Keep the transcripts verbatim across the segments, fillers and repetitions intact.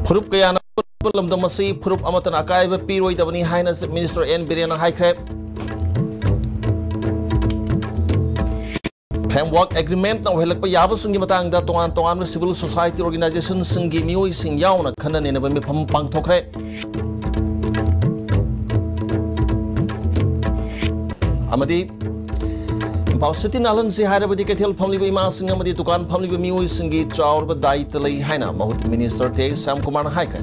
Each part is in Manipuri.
ꯐꯨꯔꯨꯞ ꯀꯌꯥꯅ ꯂꯝꯗꯝ ꯑꯁꯤ ꯐꯨꯔꯨꯞ ꯑꯃꯠꯇꯅ ꯑꯀꯥꯏꯕ ꯄꯤꯔꯣꯏꯗꯕꯅꯤ ꯍꯥꯏꯅ Chief Minister N ꯕꯤꯔꯦꯟꯅ ꯍꯥꯏꯈ꯭ꯔꯦ꯫ Framework Agreement ꯅ ꯑꯣꯏꯍꯜꯂꯛꯄ ꯌꯥꯕꯁꯤꯡꯒꯤ ꯃꯇꯥꯡꯗ ꯇꯣꯉꯥꯟ ꯇꯣꯉꯥꯟꯕ civil society organization ꯁꯤꯡꯒꯤ ꯃꯤꯑꯣꯏꯁꯤꯡ ꯌꯥꯎꯅ ꯈꯟꯅ ꯅꯩꯅꯕ ꯃꯤꯐꯝ ꯄꯥꯡꯊꯣꯛꯈ꯭ꯔꯦ꯫ ꯑꯃꯗꯤ ꯏꯝꯐꯥꯜ city ꯅꯥꯜꯍꯟꯁꯤ ꯍꯥꯏꯔꯕꯗꯤ ꯀꯩꯊꯦꯜ ꯐꯝꯂꯤꯕ ꯏꯃꯥꯁꯤꯡ ꯑꯃꯗꯤ ꯗꯨꯀꯥꯟ ꯐꯝꯂꯤꯕ ꯃꯤꯑꯣꯏꯁꯤꯡꯒꯤ ꯆꯥꯎꯔꯕ ꯗꯥꯏꯇ ꯂꯩ ꯍꯥꯏꯅ ꯃꯍꯨꯠ Minister ꯇꯦ ꯁ꯭ꯌꯥꯝꯀꯨꯃꯥꯔꯅ ꯍꯥꯏꯈ꯭ꯔꯦ꯫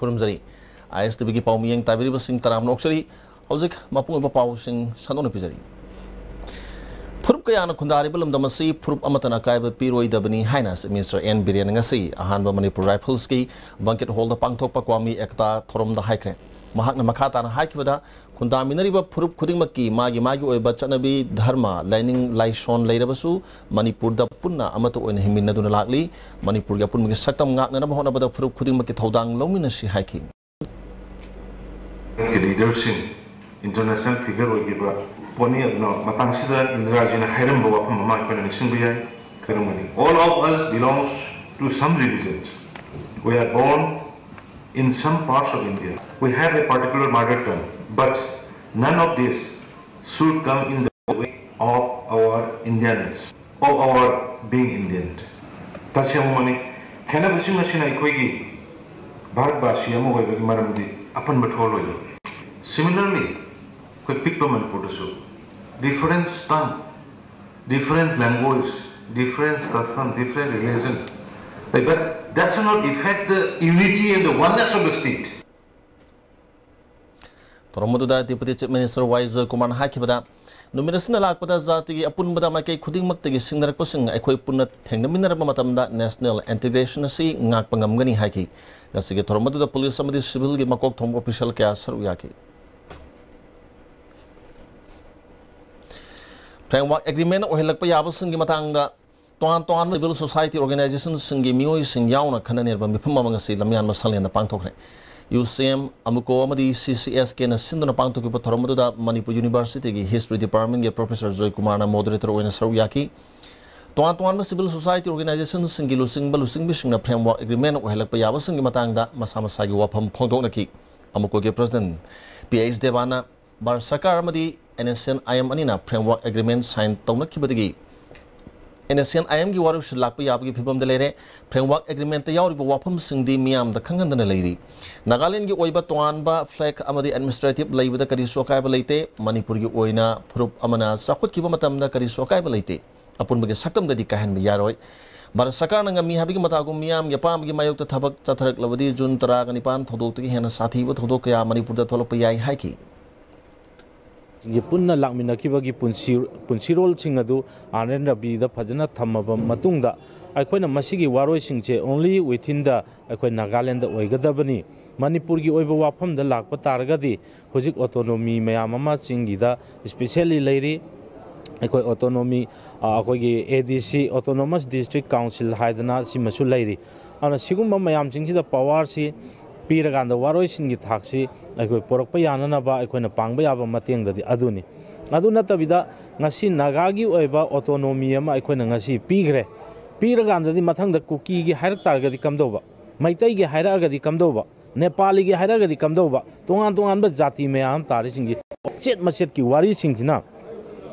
ꯈꯨꯔꯨꯝꯖꯔꯤ꯫ ISTV ꯒꯤ ꯄꯥꯎ ꯃꯤꯠꯌꯦꯡ ꯇꯥꯕꯤꯔꯤꯕꯁꯤꯡ ꯇꯔꯥꯝꯅ ꯑꯣꯛꯆꯔꯤ꯫ ꯍꯧꯖꯤꯛ ꯃꯄꯨꯡ ꯑꯣꯏꯕ ꯄꯥꯎꯁꯤꯡ ꯁꯟꯗꯣꯛꯅ ꯄꯤꯖꯔꯤ꯫ ꯐꯨꯔꯨꯞ ꯀꯌꯥꯅ ꯈꯨꯟꯗꯥꯔꯤꯕ ꯂꯝꯗꯝ ꯑꯁꯤ ꯐꯨꯔꯨꯞ ꯑꯃꯠꯇꯅ ꯑꯀꯥꯏꯕ ꯄꯤꯔꯣꯏꯗꯕꯅꯤ ꯍꯥꯏꯅ Chief Minister N ꯕꯤꯔꯦꯟꯅ ꯉꯁꯤ ꯑꯍꯥꯟꯕ Manipur Rifles ꯀꯤ banquet hall ꯗ ꯄꯥꯡꯊꯣꯛꯄ ꯀ꯭ꯋꯥꯃꯤ ꯑꯦꯛꯇꯥ ꯊꯧꯔꯝꯗ ꯍꯥꯏꯈ꯭ꯔꯦ꯫ ꯃꯍꯥꯛꯅ ꯃꯈꯥ ꯇꯥꯅ ꯍꯥꯏꯈꯤꯕꯗ, ꯈꯨꯟꯗꯥꯃꯤꯟꯅꯔꯤꯕ ꯐꯨꯔꯨꯞ ꯈꯨꯗꯤꯡꯃꯛꯀꯤ ꯃꯥꯒꯤ ꯃꯥꯒꯤ ꯑꯣꯏꯕ ꯆꯠꯅꯕꯤ, ꯙꯔꯃ, ꯂꯥꯏꯅꯤꯡ ꯂꯥꯏꯁꯣꯟ ꯂꯩꯔꯕꯁꯨ ꯃꯅꯤꯄꯨꯔꯗ ꯄꯨꯟꯅ ꯑꯃꯠꯇ ꯑꯣꯏꯅ ꯍꯤꯡꯃꯤꯟꯅꯗꯨꯅ ꯂꯥꯛꯂꯤ꯫ ꯃꯅꯤꯄꯨꯔꯒꯤ ꯑꯄꯨꯟꯕꯒꯤ ꯁꯛꯇꯝ ꯉꯥꯛꯅꯅꯕ ꯍꯣꯠꯅꯕꯗ ꯐꯨꯔꯨꯞ ꯈꯨꯗꯤꯡꯃꯛꯀꯤ ꯊꯧꯗꯥꯡ ꯂꯧꯃꯤꯟꯅꯁꯤ ꯍꯥꯏꯈꯤ꯫ ꯒꯤ leader ꯁꯤꯡ, international figure ꯑꯣꯏꯈꯤꯕ ꯄꯣꯠꯅꯤ꯫ ꯑꯗꯨꯅ ꯃꯇꯥꯡꯁꯤꯗ ꯏꯟꯗꯤꯔꯥꯖꯤꯅ ꯍꯥꯏꯔꯝꯕ ꯋꯥꯐꯝ ꯑꯃ ꯑꯩꯈꯣꯏꯅ ꯅꯤꯡꯁꯤꯡꯕ ꯌꯥꯏ꯫ ꯀꯔꯝꯕꯅꯤ? All of us belongs to some religions. We are born in some parts of India. We have a particular mother tongue, but none of this should come in the way of our Indianness, of our being Indian. ꯇꯁꯦꯡꯕꯃꯛꯅꯤ, ꯈꯦꯠꯅꯕꯁꯤꯡ ꯑꯁꯤꯅ ꯑꯩꯈꯣꯏꯒꯤ ꯚꯥꯔꯠꯕꯥꯁꯤ ꯑꯃ ꯑꯣꯏꯕꯒꯤ ꯃꯔꯝꯗꯤ ꯑꯄꯟꯕ ꯊꯣꯛꯍꯜꯂꯣꯏ꯫ Similarly, ꯑꯩꯈꯣꯏ ꯄꯤꯛꯄ ꯃꯅꯤꯄꯨꯔꯗꯁꯨ different tongue, different language, different custom, different religion, but that should not affect the unity and the oneness of the state. ꯊꯧꯔꯝ ꯑꯗꯨꯗ Deputy Chief Minister ꯋꯥꯏ ꯖꯣꯏꯀꯨꯃꯥꯔꯅ ꯍꯥꯏꯈꯤꯕꯗ, ꯅꯨꯃꯤꯠ ꯑꯁꯤꯅ ꯂꯥꯛꯄꯗ ꯖꯥꯇꯤꯒꯤ ꯑꯄꯨꯟꯕꯗ ꯃꯥꯏꯀꯩ ꯈꯨꯗꯤꯡꯃꯛꯇꯒꯤ ꯁꯤꯡꯅꯔꯛꯄꯁꯤꯡ ꯑꯩꯈꯣꯏ ꯄꯨꯟꯅ ꯊꯦꯡꯅꯃꯤꯟꯅꯔꯕ ꯃꯇꯝꯗ national integration ꯑꯁꯤ ꯉꯥꯛꯄ ꯉꯝꯒꯅꯤ ꯍꯥꯏꯈꯤ꯫ ꯉꯁꯤꯒꯤ ꯊꯧꯔꯝ ꯑꯗꯨꯗ police ꯑꯃꯗꯤ civil ꯒꯤ ꯃꯀꯣꯛ ꯊꯣꯡꯕ official ꯀꯌꯥ ꯁꯔꯨꯛ ꯌꯥꯈꯤ꯫ Framework Agreement ꯑꯣꯏꯍꯜꯂꯛꯄ ꯌꯥꯕꯁꯤꯡꯒꯤ ꯃꯇꯥꯡꯗ ꯇꯣꯉꯥꯟ ꯇꯣꯉꯥꯟꯕ civil society organization ꯁꯤꯡꯒꯤ ꯃꯤꯑꯣꯏꯁꯤꯡ ꯌꯥꯎꯅ ꯈꯟꯅ ꯅꯩꯅꯕ ꯃꯤꯐꯝ ꯑꯃ ꯉꯁꯤ ꯂꯝꯌꯥꯟꯕ ꯁꯪꯂꯦꯟꯗ ꯄꯥꯡꯊꯣꯛꯈ꯭ꯔꯦ꯫ ꯌꯨ ꯁꯤ ꯑꯦꯝ, ꯑꯃꯨꯀꯣ ꯑꯃꯗꯤ ꯁꯤ ꯁꯤ ꯑꯦꯁ ꯀꯦꯅ ꯁꯤꯟꯗꯨꯅ ꯄꯥꯡꯊꯣꯛꯈꯤꯕ ꯊꯧꯔꯝ ꯑꯗꯨꯗ ꯃꯅꯤꯄꯨꯔ ꯌꯨꯅꯤꯚꯔꯁꯤꯇꯤꯒꯤ ꯍꯤꯁꯇ꯭ꯔꯤ ꯗꯤꯄꯥꯔꯠꯃꯦꯟꯒꯤ ꯄ꯭ꯔꯣꯐꯦꯁꯔ ꯖꯣꯏ ꯀꯨꯃꯥꯔꯅ ꯃꯣꯗꯔꯦꯇꯔ ꯑꯣꯏꯅ ꯁꯔꯨꯛ ꯌꯥꯈꯤ꯫ ꯇꯣꯉꯥꯟ ꯇꯣꯉꯥꯟꯕ ꯁꯤꯚꯤꯜ ꯁꯣꯁꯥꯏꯇꯤ ꯑꯣꯔꯒꯅꯥꯏꯖꯦꯁꯟꯁꯤꯡꯒꯤ ꯂꯨꯆꯤꯡꯕ ꯂꯨꯆꯤꯡꯕꯤꯁꯤꯡꯅ ꯐ꯭ꯔꯦꯝꯋꯥꯔꯛ ꯑꯦꯒ꯭ꯔꯤꯃꯦꯟ ꯑꯣꯏꯍꯜꯂꯛꯄ ꯌꯥꯕꯁꯤꯡꯒꯤ ꯃꯇꯥꯡꯗ ꯃꯁꯥ ꯃꯁꯥꯒꯤ ꯋꯥꯐꯝ ꯐꯣꯡꯗꯣꯛꯅꯈꯤ꯫ ꯑꯃꯨꯀꯣꯒꯤ ꯄ꯭ꯔꯁꯤꯗꯦꯟꯠ ꯄꯤ ꯑꯩꯆ ꯗꯦꯕꯥꯅ ꯚꯥꯔꯠ ꯁꯔꯀꯥꯔ ꯑꯃꯗꯤ N S N I M ꯑꯅꯤꯅ ꯐ꯭ꯔꯦꯝꯋꯥꯔꯛ ꯑꯦꯒ꯭ꯔꯤꯃꯦꯟ ꯁꯥꯏꯟ ꯇꯧꯅꯈꯤꯕꯗꯒꯤ ꯑꯦꯟ ꯑꯦꯁ ꯑꯦꯟ ꯑꯥꯏ ꯑꯦꯝꯒꯤ ꯋꯥꯔꯣꯏꯁꯤꯟ ꯂꯥꯛꯄ ꯌꯥꯕꯒꯤ ꯐꯤꯕꯝꯗ ꯂꯩꯔꯦ꯫ ꯐ꯭ꯔꯦꯝꯋꯥꯔꯛ ꯑꯦꯒ꯭ꯔꯤꯃꯦꯟꯇ ꯌꯥꯎꯔꯤꯕ ꯋꯥꯐꯝꯁꯤꯡꯗꯤ ꯃꯤꯌꯥꯝꯗ ꯈꯪꯍꯟꯗꯅ ꯂꯩꯔꯤ꯫ ꯅꯥꯒꯥꯂꯦꯟꯗꯒꯤ ꯑꯣꯏꯕ ꯇꯣꯉꯥꯟꯕ ꯐ꯭ꯂꯦꯒ ꯑꯃꯗꯤ ꯑꯦꯗꯃꯤꯅꯤꯁꯇ꯭ꯔꯦꯇꯤꯕ ꯂꯩꯕꯗ ꯀꯔꯤꯁꯨ ꯑꯀꯥꯏꯕ ꯂꯩꯇꯦ꯫ ꯃꯅꯤꯄꯨꯔꯒꯤ ꯑꯣꯏꯅ ꯐꯨꯔꯨꯞ ꯑꯃꯅ ꯆꯥꯎꯈꯠꯈꯤꯕ ꯃꯇꯝꯗ ꯀꯔꯤꯁꯨ ꯑꯀꯥꯏꯕ ꯂꯩꯇꯦ꯫ ꯑꯄꯨꯟꯕꯒꯤ ꯁꯛꯇꯝꯗꯗꯤ ꯀꯥꯏꯍꯟꯕ ꯌꯥꯔꯣꯏ꯫ ꯚꯥꯔꯠ ꯁꯔꯀꯥꯔꯅ ꯉꯝꯃꯤ ꯍꯥꯏꯕꯒꯤ ꯃꯇꯥꯒꯨꯝ ꯃꯤꯌꯥꯝꯒꯤ ꯑꯄꯥꯝꯕꯒꯤ ꯃꯥꯌꯣꯛꯇ ꯊꯕꯛ ꯆꯠꯊꯔꯛꯂꯕꯗꯤ ꯖꯨꯟ ꯇꯔꯥꯒ ꯅꯤꯄꯥꯟ ꯊꯧꯗꯣꯛꯇꯒꯤ ꯍꯦꯟꯅ ꯁꯥꯊꯤꯕ ꯊꯧꯗꯣꯛ ꯀꯌꯥ ꯃꯅꯤꯄꯨꯔꯗ ꯊꯣꯛꯂꯛꯄ ꯌꯥꯏ ꯍꯥꯏꯈꯤ꯫ ꯒꯤ ꯄꯨꯟꯅ ꯂꯥꯛꯃꯤꯟꯅꯈꯤꯕꯒꯤ ꯄꯨꯟꯁꯤ-, ꯄꯨꯟꯁꯤꯔꯣꯜꯁꯤꯡ ꯑꯗꯨ ꯑꯥꯔ ꯑꯦꯟ ꯔꯕꯤꯗ ꯐꯖꯅ ꯊꯝꯃꯕ ꯃꯇꯨꯡꯗ, ꯑꯩꯈꯣꯏꯅ ꯃꯁꯤꯒꯤ ꯋꯥꯔꯣꯏꯁꯤꯡꯁꯦ only within the ꯑꯩꯈꯣꯏ ꯅꯥꯒꯥꯂꯦꯟꯗ ꯑꯣꯏꯒꯗꯕꯅꯤ꯫ ꯃꯅꯤꯄꯨꯔꯒꯤ ꯑꯣꯏꯕ ꯋꯥꯐꯝꯗ ꯂꯥꯛꯄ ꯇꯥꯔꯒꯗꯤ, ꯍꯧꯖꯤꯛ ꯑꯣꯇꯣꯅꯣꯃꯤ ꯃꯌꯥꯝ ꯑꯃ ꯆꯤꯡꯒꯤꯗ specially ꯂꯩꯔꯤ꯫ ꯑꯩꯈꯣꯏ ꯑꯣꯇꯣꯅꯣꯃꯤ, ꯑ, ꯑꯩꯈꯣꯏꯒꯤ ꯑꯦ ꯗꯤ ꯁꯤ, Autonomous District Council ꯍꯥꯏꯗꯅ ꯁꯤꯃꯁꯨ ꯂꯩꯔꯤ꯫ ꯑꯗꯨꯅ ꯁꯤꯒꯨꯝꯕ ꯃꯌꯥꯝꯁꯤꯡꯁꯤꯗ ꯄꯋꯥꯔꯁꯤ ꯄꯤꯔꯀꯥꯟꯗ ꯋꯥꯔꯣꯏꯁꯤꯟꯒꯤ ꯊꯥꯛꯁꯤ ꯑꯩꯈꯣꯏ ꯄꯨꯔꯛꯄ ꯌꯥꯅꯅꯕ ꯑꯩꯈꯣꯏꯅ ꯄꯥꯡꯕ ꯌꯥꯕ ꯃꯇꯦꯡꯗꯗꯤ ꯑꯗꯨꯅꯤ꯫ ꯑꯗꯨ ꯅꯠꯇꯕꯤꯗ ꯉꯁꯤ ꯅꯥꯒꯥꯒꯤ ꯑꯣꯏꯕ ꯑꯣꯇꯣꯅꯣꯃꯤ ꯑꯃ ꯑꯩꯈꯣꯏꯅ ꯉꯁꯤ ꯄꯤꯈ꯭ꯔꯦ꯫ ꯄꯤꯔꯀꯥꯟꯗꯗꯤ ꯃꯊꯪꯗ ꯀꯨꯀꯤꯒꯤ ꯍꯥꯏꯔꯛ ꯇꯥꯔꯒꯗꯤ ꯀꯝꯗꯧꯕ? ꯃꯩꯇꯩꯒꯤ ꯍꯥꯏꯔꯛꯑꯒꯗꯤ ꯀꯝꯗꯧꯕ? ꯅꯦꯄꯥꯂꯤꯒꯤ ꯍꯥꯏꯔꯒꯗꯤ ꯀꯝꯗꯧꯕ? ꯇꯣꯉꯥꯟ ꯇꯣꯉꯥꯟꯕ ꯖꯥꯇꯤ ꯃꯌꯥꯝ ꯑꯃ ꯇꯥꯔꯤꯁꯤꯡꯁꯤ, ꯃꯆꯦꯠ ꯃꯆꯦꯠꯀꯤ ꯋꯥꯔꯤꯁꯤꯡꯁꯤꯅ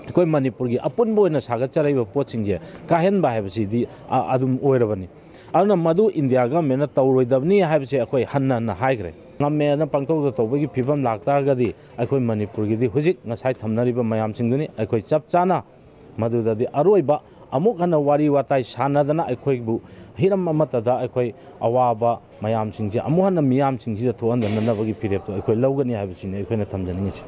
ꯑꯩꯈꯣꯏ ꯃꯅꯤꯄꯨꯔꯒꯤ ꯑꯄꯨꯟꯕ ꯑꯣꯏꯅ ꯁꯥꯒꯠꯆꯔꯛꯏꯕ ꯄꯣꯠꯁꯤꯡꯁꯦ ꯀꯥꯏꯍꯟꯕ ꯍꯥꯏꯕꯁꯤꯗꯤ, ꯑ, ꯑꯗꯨꯝ ꯑꯣꯏꯔꯕꯅꯤ꯫ ꯑꯗꯨꯅ ꯃꯗꯨ ꯏꯟꯗꯤꯌꯥ ꯒꯚꯔꯟꯃꯦꯟꯅ ꯇꯧꯔꯣꯏꯗꯕꯅꯤ ꯍꯥꯏꯕꯁꯦ ꯑꯩꯈꯣꯏ ꯍꯟꯅ ꯍꯟꯅ ꯍꯥꯏꯈ꯭ꯔꯦ꯫ ꯉꯝꯃꯦꯅ ꯄꯪꯇꯧꯗ ꯇꯧꯕꯒꯤ ꯐꯤꯕꯝ ꯂꯥꯛꯇꯥꯔꯒꯗꯤ ꯑꯩꯈꯣꯏ ꯃꯅꯤꯄꯨꯔꯒꯤꯗꯤ ꯍꯧꯖꯤꯛ ꯉꯁꯥꯏ ꯊꯝꯅꯔꯤꯕ ꯃꯌꯥꯝꯁꯤꯡꯗꯨꯅꯤ ꯑꯩꯈꯣꯏ ꯆꯞ ꯆꯥꯅ ꯃꯗꯨꯗꯗꯤ ꯑꯔꯣꯏꯕ ꯑꯃꯨꯛ ꯍꯟꯅ ꯋꯥꯔꯤ ꯋꯥꯇꯥꯏ ꯁꯥꯟꯅꯗꯅ ꯑꯩꯈꯣꯏꯕꯨ ꯍꯤꯔꯝ ꯑꯃꯠꯇꯗ ꯑꯩꯈꯣꯏ ꯑꯋꯥꯕ ꯃꯌꯥꯝꯁꯤꯡꯁꯦ ꯑꯃꯨꯛ ꯍꯟꯅ ꯃꯤꯌꯥꯝꯁꯤꯡꯁꯤꯗ ꯊꯣꯛꯍꯟꯗꯅꯕꯒꯤ ꯐꯤꯔꯦꯞꯇꯣ ꯑꯩꯈꯣꯏ ꯂꯧꯒꯅꯤ ꯍꯥꯏꯕꯁꯤꯅꯤ ꯑꯩꯈꯣꯏꯅ ꯊꯝꯖꯅꯤꯡꯉꯤꯁꯦ꯫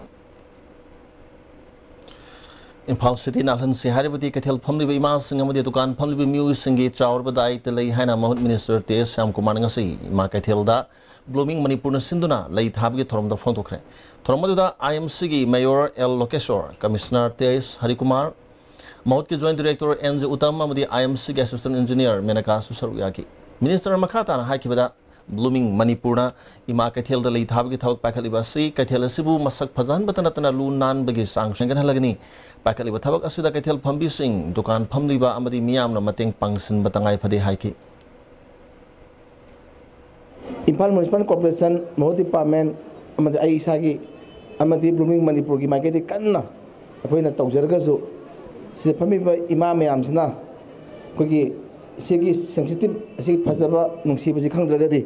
ꯏꯝꯐꯥꯜ ꯁꯤꯇꯤ ꯅꯥꯜꯍꯟꯁꯤ ꯍꯥꯏꯔꯕꯗꯤ ꯀꯩꯊꯦꯜ ꯐꯝꯂꯤꯕ ꯏꯃꯥꯁꯤꯡ ꯑꯃꯗꯤ ꯗꯨꯀꯥꯟ ꯐꯝꯂꯤꯕ ꯃꯤꯑꯣꯏꯁꯤꯡꯒꯤ ꯆꯥꯎꯔꯕ ꯗꯥꯌꯤꯠꯇ ꯂꯩ ꯍꯥꯏꯅ ꯃꯍꯨꯠ ꯃꯤꯅꯤꯁꯇꯔ ꯇꯦ ꯁ꯭ꯌꯥꯝꯀꯨꯃꯥꯔꯅ ꯉꯁꯤ ꯏꯃꯥ ꯀꯩꯊꯦꯜꯗ Blooming ꯃꯅꯤꯄꯨꯔꯅ ꯁꯤꯟꯗꯨꯅ ꯂꯩ ꯊꯥꯕꯒꯤ ꯊꯧꯔꯝꯗ ꯐꯣꯡꯗꯣꯛꯈ꯭ꯔꯦ꯫ ꯊꯧꯔꯝ ꯑꯗꯨꯗ ꯑꯥꯏ ꯑꯦꯝ ꯁꯤꯒꯤ ꯃꯦꯌꯣꯔ ꯑꯦꯜ ꯂꯣꯀꯦꯁꯣꯔ, ꯀꯃꯤꯁꯅꯔ ꯇꯦ ꯑꯦꯁ ꯍꯔꯤꯀꯨꯃꯥꯔ, ꯃꯍꯨꯠꯀꯤ ꯖꯣꯏꯟꯠ ꯗꯤꯔꯦꯛꯇꯣꯔ ꯑꯦꯟ ꯖꯦ ꯎꯇꯝ ꯑꯃꯗꯤ ꯑꯥꯏ ꯑꯦꯝ ꯁꯤꯒꯤ ꯑꯦꯁꯤꯁꯇꯦꯟꯠ ꯏꯟꯖꯤꯅꯤꯌꯔ ꯃꯦꯅꯀꯥꯁꯨ ꯁꯔꯨꯛ ꯌꯥꯈꯤ꯫ ꯃꯤꯅꯤꯁꯇꯔꯅ ꯃꯈꯥ ꯇꯥꯅ ꯍꯥꯏꯈꯤꯕꯗ, Blooming ꯃꯅꯤꯄꯨꯔꯅ ꯏꯃꯥ ꯀꯩꯊꯦꯜꯗ ꯂꯩ ꯊꯥꯕꯒꯤ ꯊꯕꯛ ꯄꯥꯏꯈꯠꯂꯤꯕ ꯑꯁꯤ ꯀꯩꯊꯦꯜ ꯑꯁꯤꯕꯨ ꯃꯁꯛ ꯐꯖꯍꯟꯕꯇ ꯅꯠꯇꯅ ꯂꯨ ꯅꯥꯟꯕꯒꯤ ꯆꯥꯡꯁꯨ ꯍꯦꯟꯒꯠꯍꯜꯂꯒꯅꯤ꯫ ꯄꯥꯏꯈꯠꯂꯤꯕ ꯊꯕꯛ ꯑꯁꯤꯗ ꯀꯩꯊꯦꯜ ꯐꯝꯕꯤꯁꯤꯡ, ꯗꯨꯀꯥꯟ ꯐꯝꯂꯤꯕ ꯑꯃꯗꯤ ꯃꯤꯌꯥꯝꯅ ꯃꯇꯦꯡ ꯄꯥꯡꯁꯤꯟꯕ ꯇꯉꯥꯏ ꯐꯗꯦ ꯍꯥꯏꯈꯤ꯫ ꯏꯝꯐꯥꯜ ꯃ꯭ꯌꯨꯅꯤꯁꯤꯄꯥꯜ ꯀꯣꯔꯄꯣꯔꯦꯁꯟ, ꯃꯍꯨꯠ ꯗꯤꯄꯥꯔꯠꯃꯦꯟ ꯑꯃꯗꯤ ꯑꯩ ꯏꯁꯥꯒꯤ ꯑꯃꯗꯤ ꯕ꯭ꯂꯨꯃꯤꯡ ꯃꯅꯤꯄꯨꯔꯒꯤ ꯃꯥꯏꯀꯩꯗꯒꯤ ꯀꯟꯅ ꯑꯩꯈꯣꯏꯅ ꯇꯧꯖꯔꯒꯁꯨ, ꯁꯤꯗ ꯐꯝꯃꯤꯕ ꯏꯃꯥ ꯃꯌꯥꯝꯁꯤꯅ ꯑꯩꯈꯣꯏꯒꯤ ꯁꯤꯒꯤ ꯁꯦꯟꯁꯤꯇꯤꯞ, ꯑꯁꯤꯒꯤ ꯐꯖꯕ ꯅꯨꯡꯁꯤꯕꯁꯤ ꯈꯪꯗ꯭ꯔꯒꯗꯤ,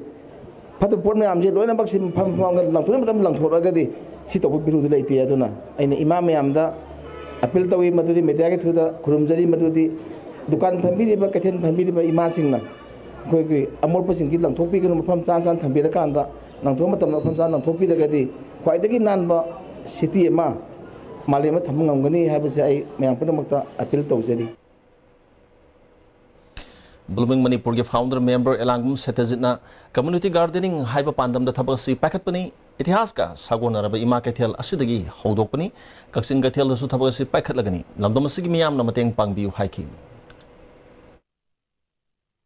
ꯐꯠꯇꯕ ꯄꯣꯠ ꯃꯌꯥꯝꯁꯦ ꯂꯣꯏꯅꯃꯛ ꯁꯤ ꯃꯐꯝ ꯃꯐꯝꯗ ꯂꯪꯊꯣꯛꯅꯤꯡꯕ ꯃꯇꯝꯗ ꯂꯪꯊꯣꯛꯂꯒꯗꯤ ꯁꯤ ꯇꯧꯕꯒꯤ ꯚꯦꯂꯨꯗꯤ ꯂꯩꯇꯦ꯫ ꯑꯗꯨꯅ ꯑꯩꯅ ꯏꯃꯥ ꯃꯌꯥꯝꯗ ꯑꯄꯤꯜ ꯇꯧꯏ, ꯃꯗꯨꯗꯤ ꯃꯦꯗꯤꯌꯥꯒꯤ ꯊ꯭ꯔꯨꯗ ꯈꯨꯔꯨꯝꯖꯔꯤ, ꯃꯗꯨꯗꯤ ꯗꯨꯀꯥꯟ ꯐꯝꯕꯤꯔꯤꯕ, ꯀꯩꯊꯦꯜ ꯐꯝꯕꯤꯔꯤꯕ ꯏꯃꯥꯁꯤꯡꯅ ꯑꯩꯈꯣꯏꯒꯤ ꯑꯃꯣꯠꯄꯁꯤꯡꯁꯤ ꯂꯪꯊꯣꯛꯄꯤꯒꯅꯨ, ꯃꯐꯝ ꯆꯥ ꯆꯥꯅ ꯊꯝꯕꯤꯔꯀꯥꯟꯗ, ꯂꯪꯊꯣꯛꯄ ꯃꯇꯝꯗ ꯃꯐꯝ ꯆꯥꯅ ꯂꯪꯊꯣꯛꯄꯤꯔꯒꯗꯤ ꯈ꯭ꯋꯥꯏꯗꯒꯤ ꯅꯥꯟꯕ ꯁꯤꯇꯤ ꯑꯃ ꯃꯥꯂꯦꯝꯗ ꯊꯝꯕ ꯉꯝꯒꯅꯤ ꯍꯥꯏꯕꯁꯦ ꯑꯩ ꯃꯌꯥꯝ ꯄꯨꯝꯅꯃꯛꯇ ꯑꯄꯤꯜ ꯇꯧꯖꯔꯤ꯫ ꯕ꯭ꯂꯨꯃꯤꯡ ꯃꯅꯤꯄꯨꯔꯒꯤ ꯐꯥꯎꯟꯗꯔ ꯃꯦꯝꯕꯔ ꯑꯦꯂꯥꯡꯕꯝ ꯁꯇ꯭ꯌꯖꯤꯠꯅ ꯀꯝꯃ꯭ꯌꯨꯅꯤꯇꯤ ꯒꯥꯔꯗꯦꯅꯤꯡ ꯍꯥꯏꯕ ꯄꯥꯟꯗꯝꯗ ꯊꯕꯛ ꯑꯁꯤ ꯄꯥꯏꯈꯠꯄꯅꯤ꯫ ꯏꯇꯤꯍꯥꯁꯀ ꯁꯥꯒꯣꯟꯅꯔꯕ ꯏꯃꯥ ꯀꯩꯊꯦꯜ ꯑꯁꯤꯗꯒꯤ ꯍꯧꯗꯣꯛꯄꯅꯤ꯫ ꯀꯛꯆꯤꯡ ꯀꯩꯊꯦꯜꯗꯁꯨ ꯊꯕꯛ ꯑꯁꯤ ꯄꯥꯏꯈꯠꯂꯒꯅꯤ꯫ ꯂꯝꯗꯝ ꯑꯁꯤꯒꯤ ꯃꯤꯌꯥꯝꯅ ꯃꯇꯦꯡ ꯄꯥꯡꯕꯤꯌꯨ ꯍꯥꯏꯈꯤ꯫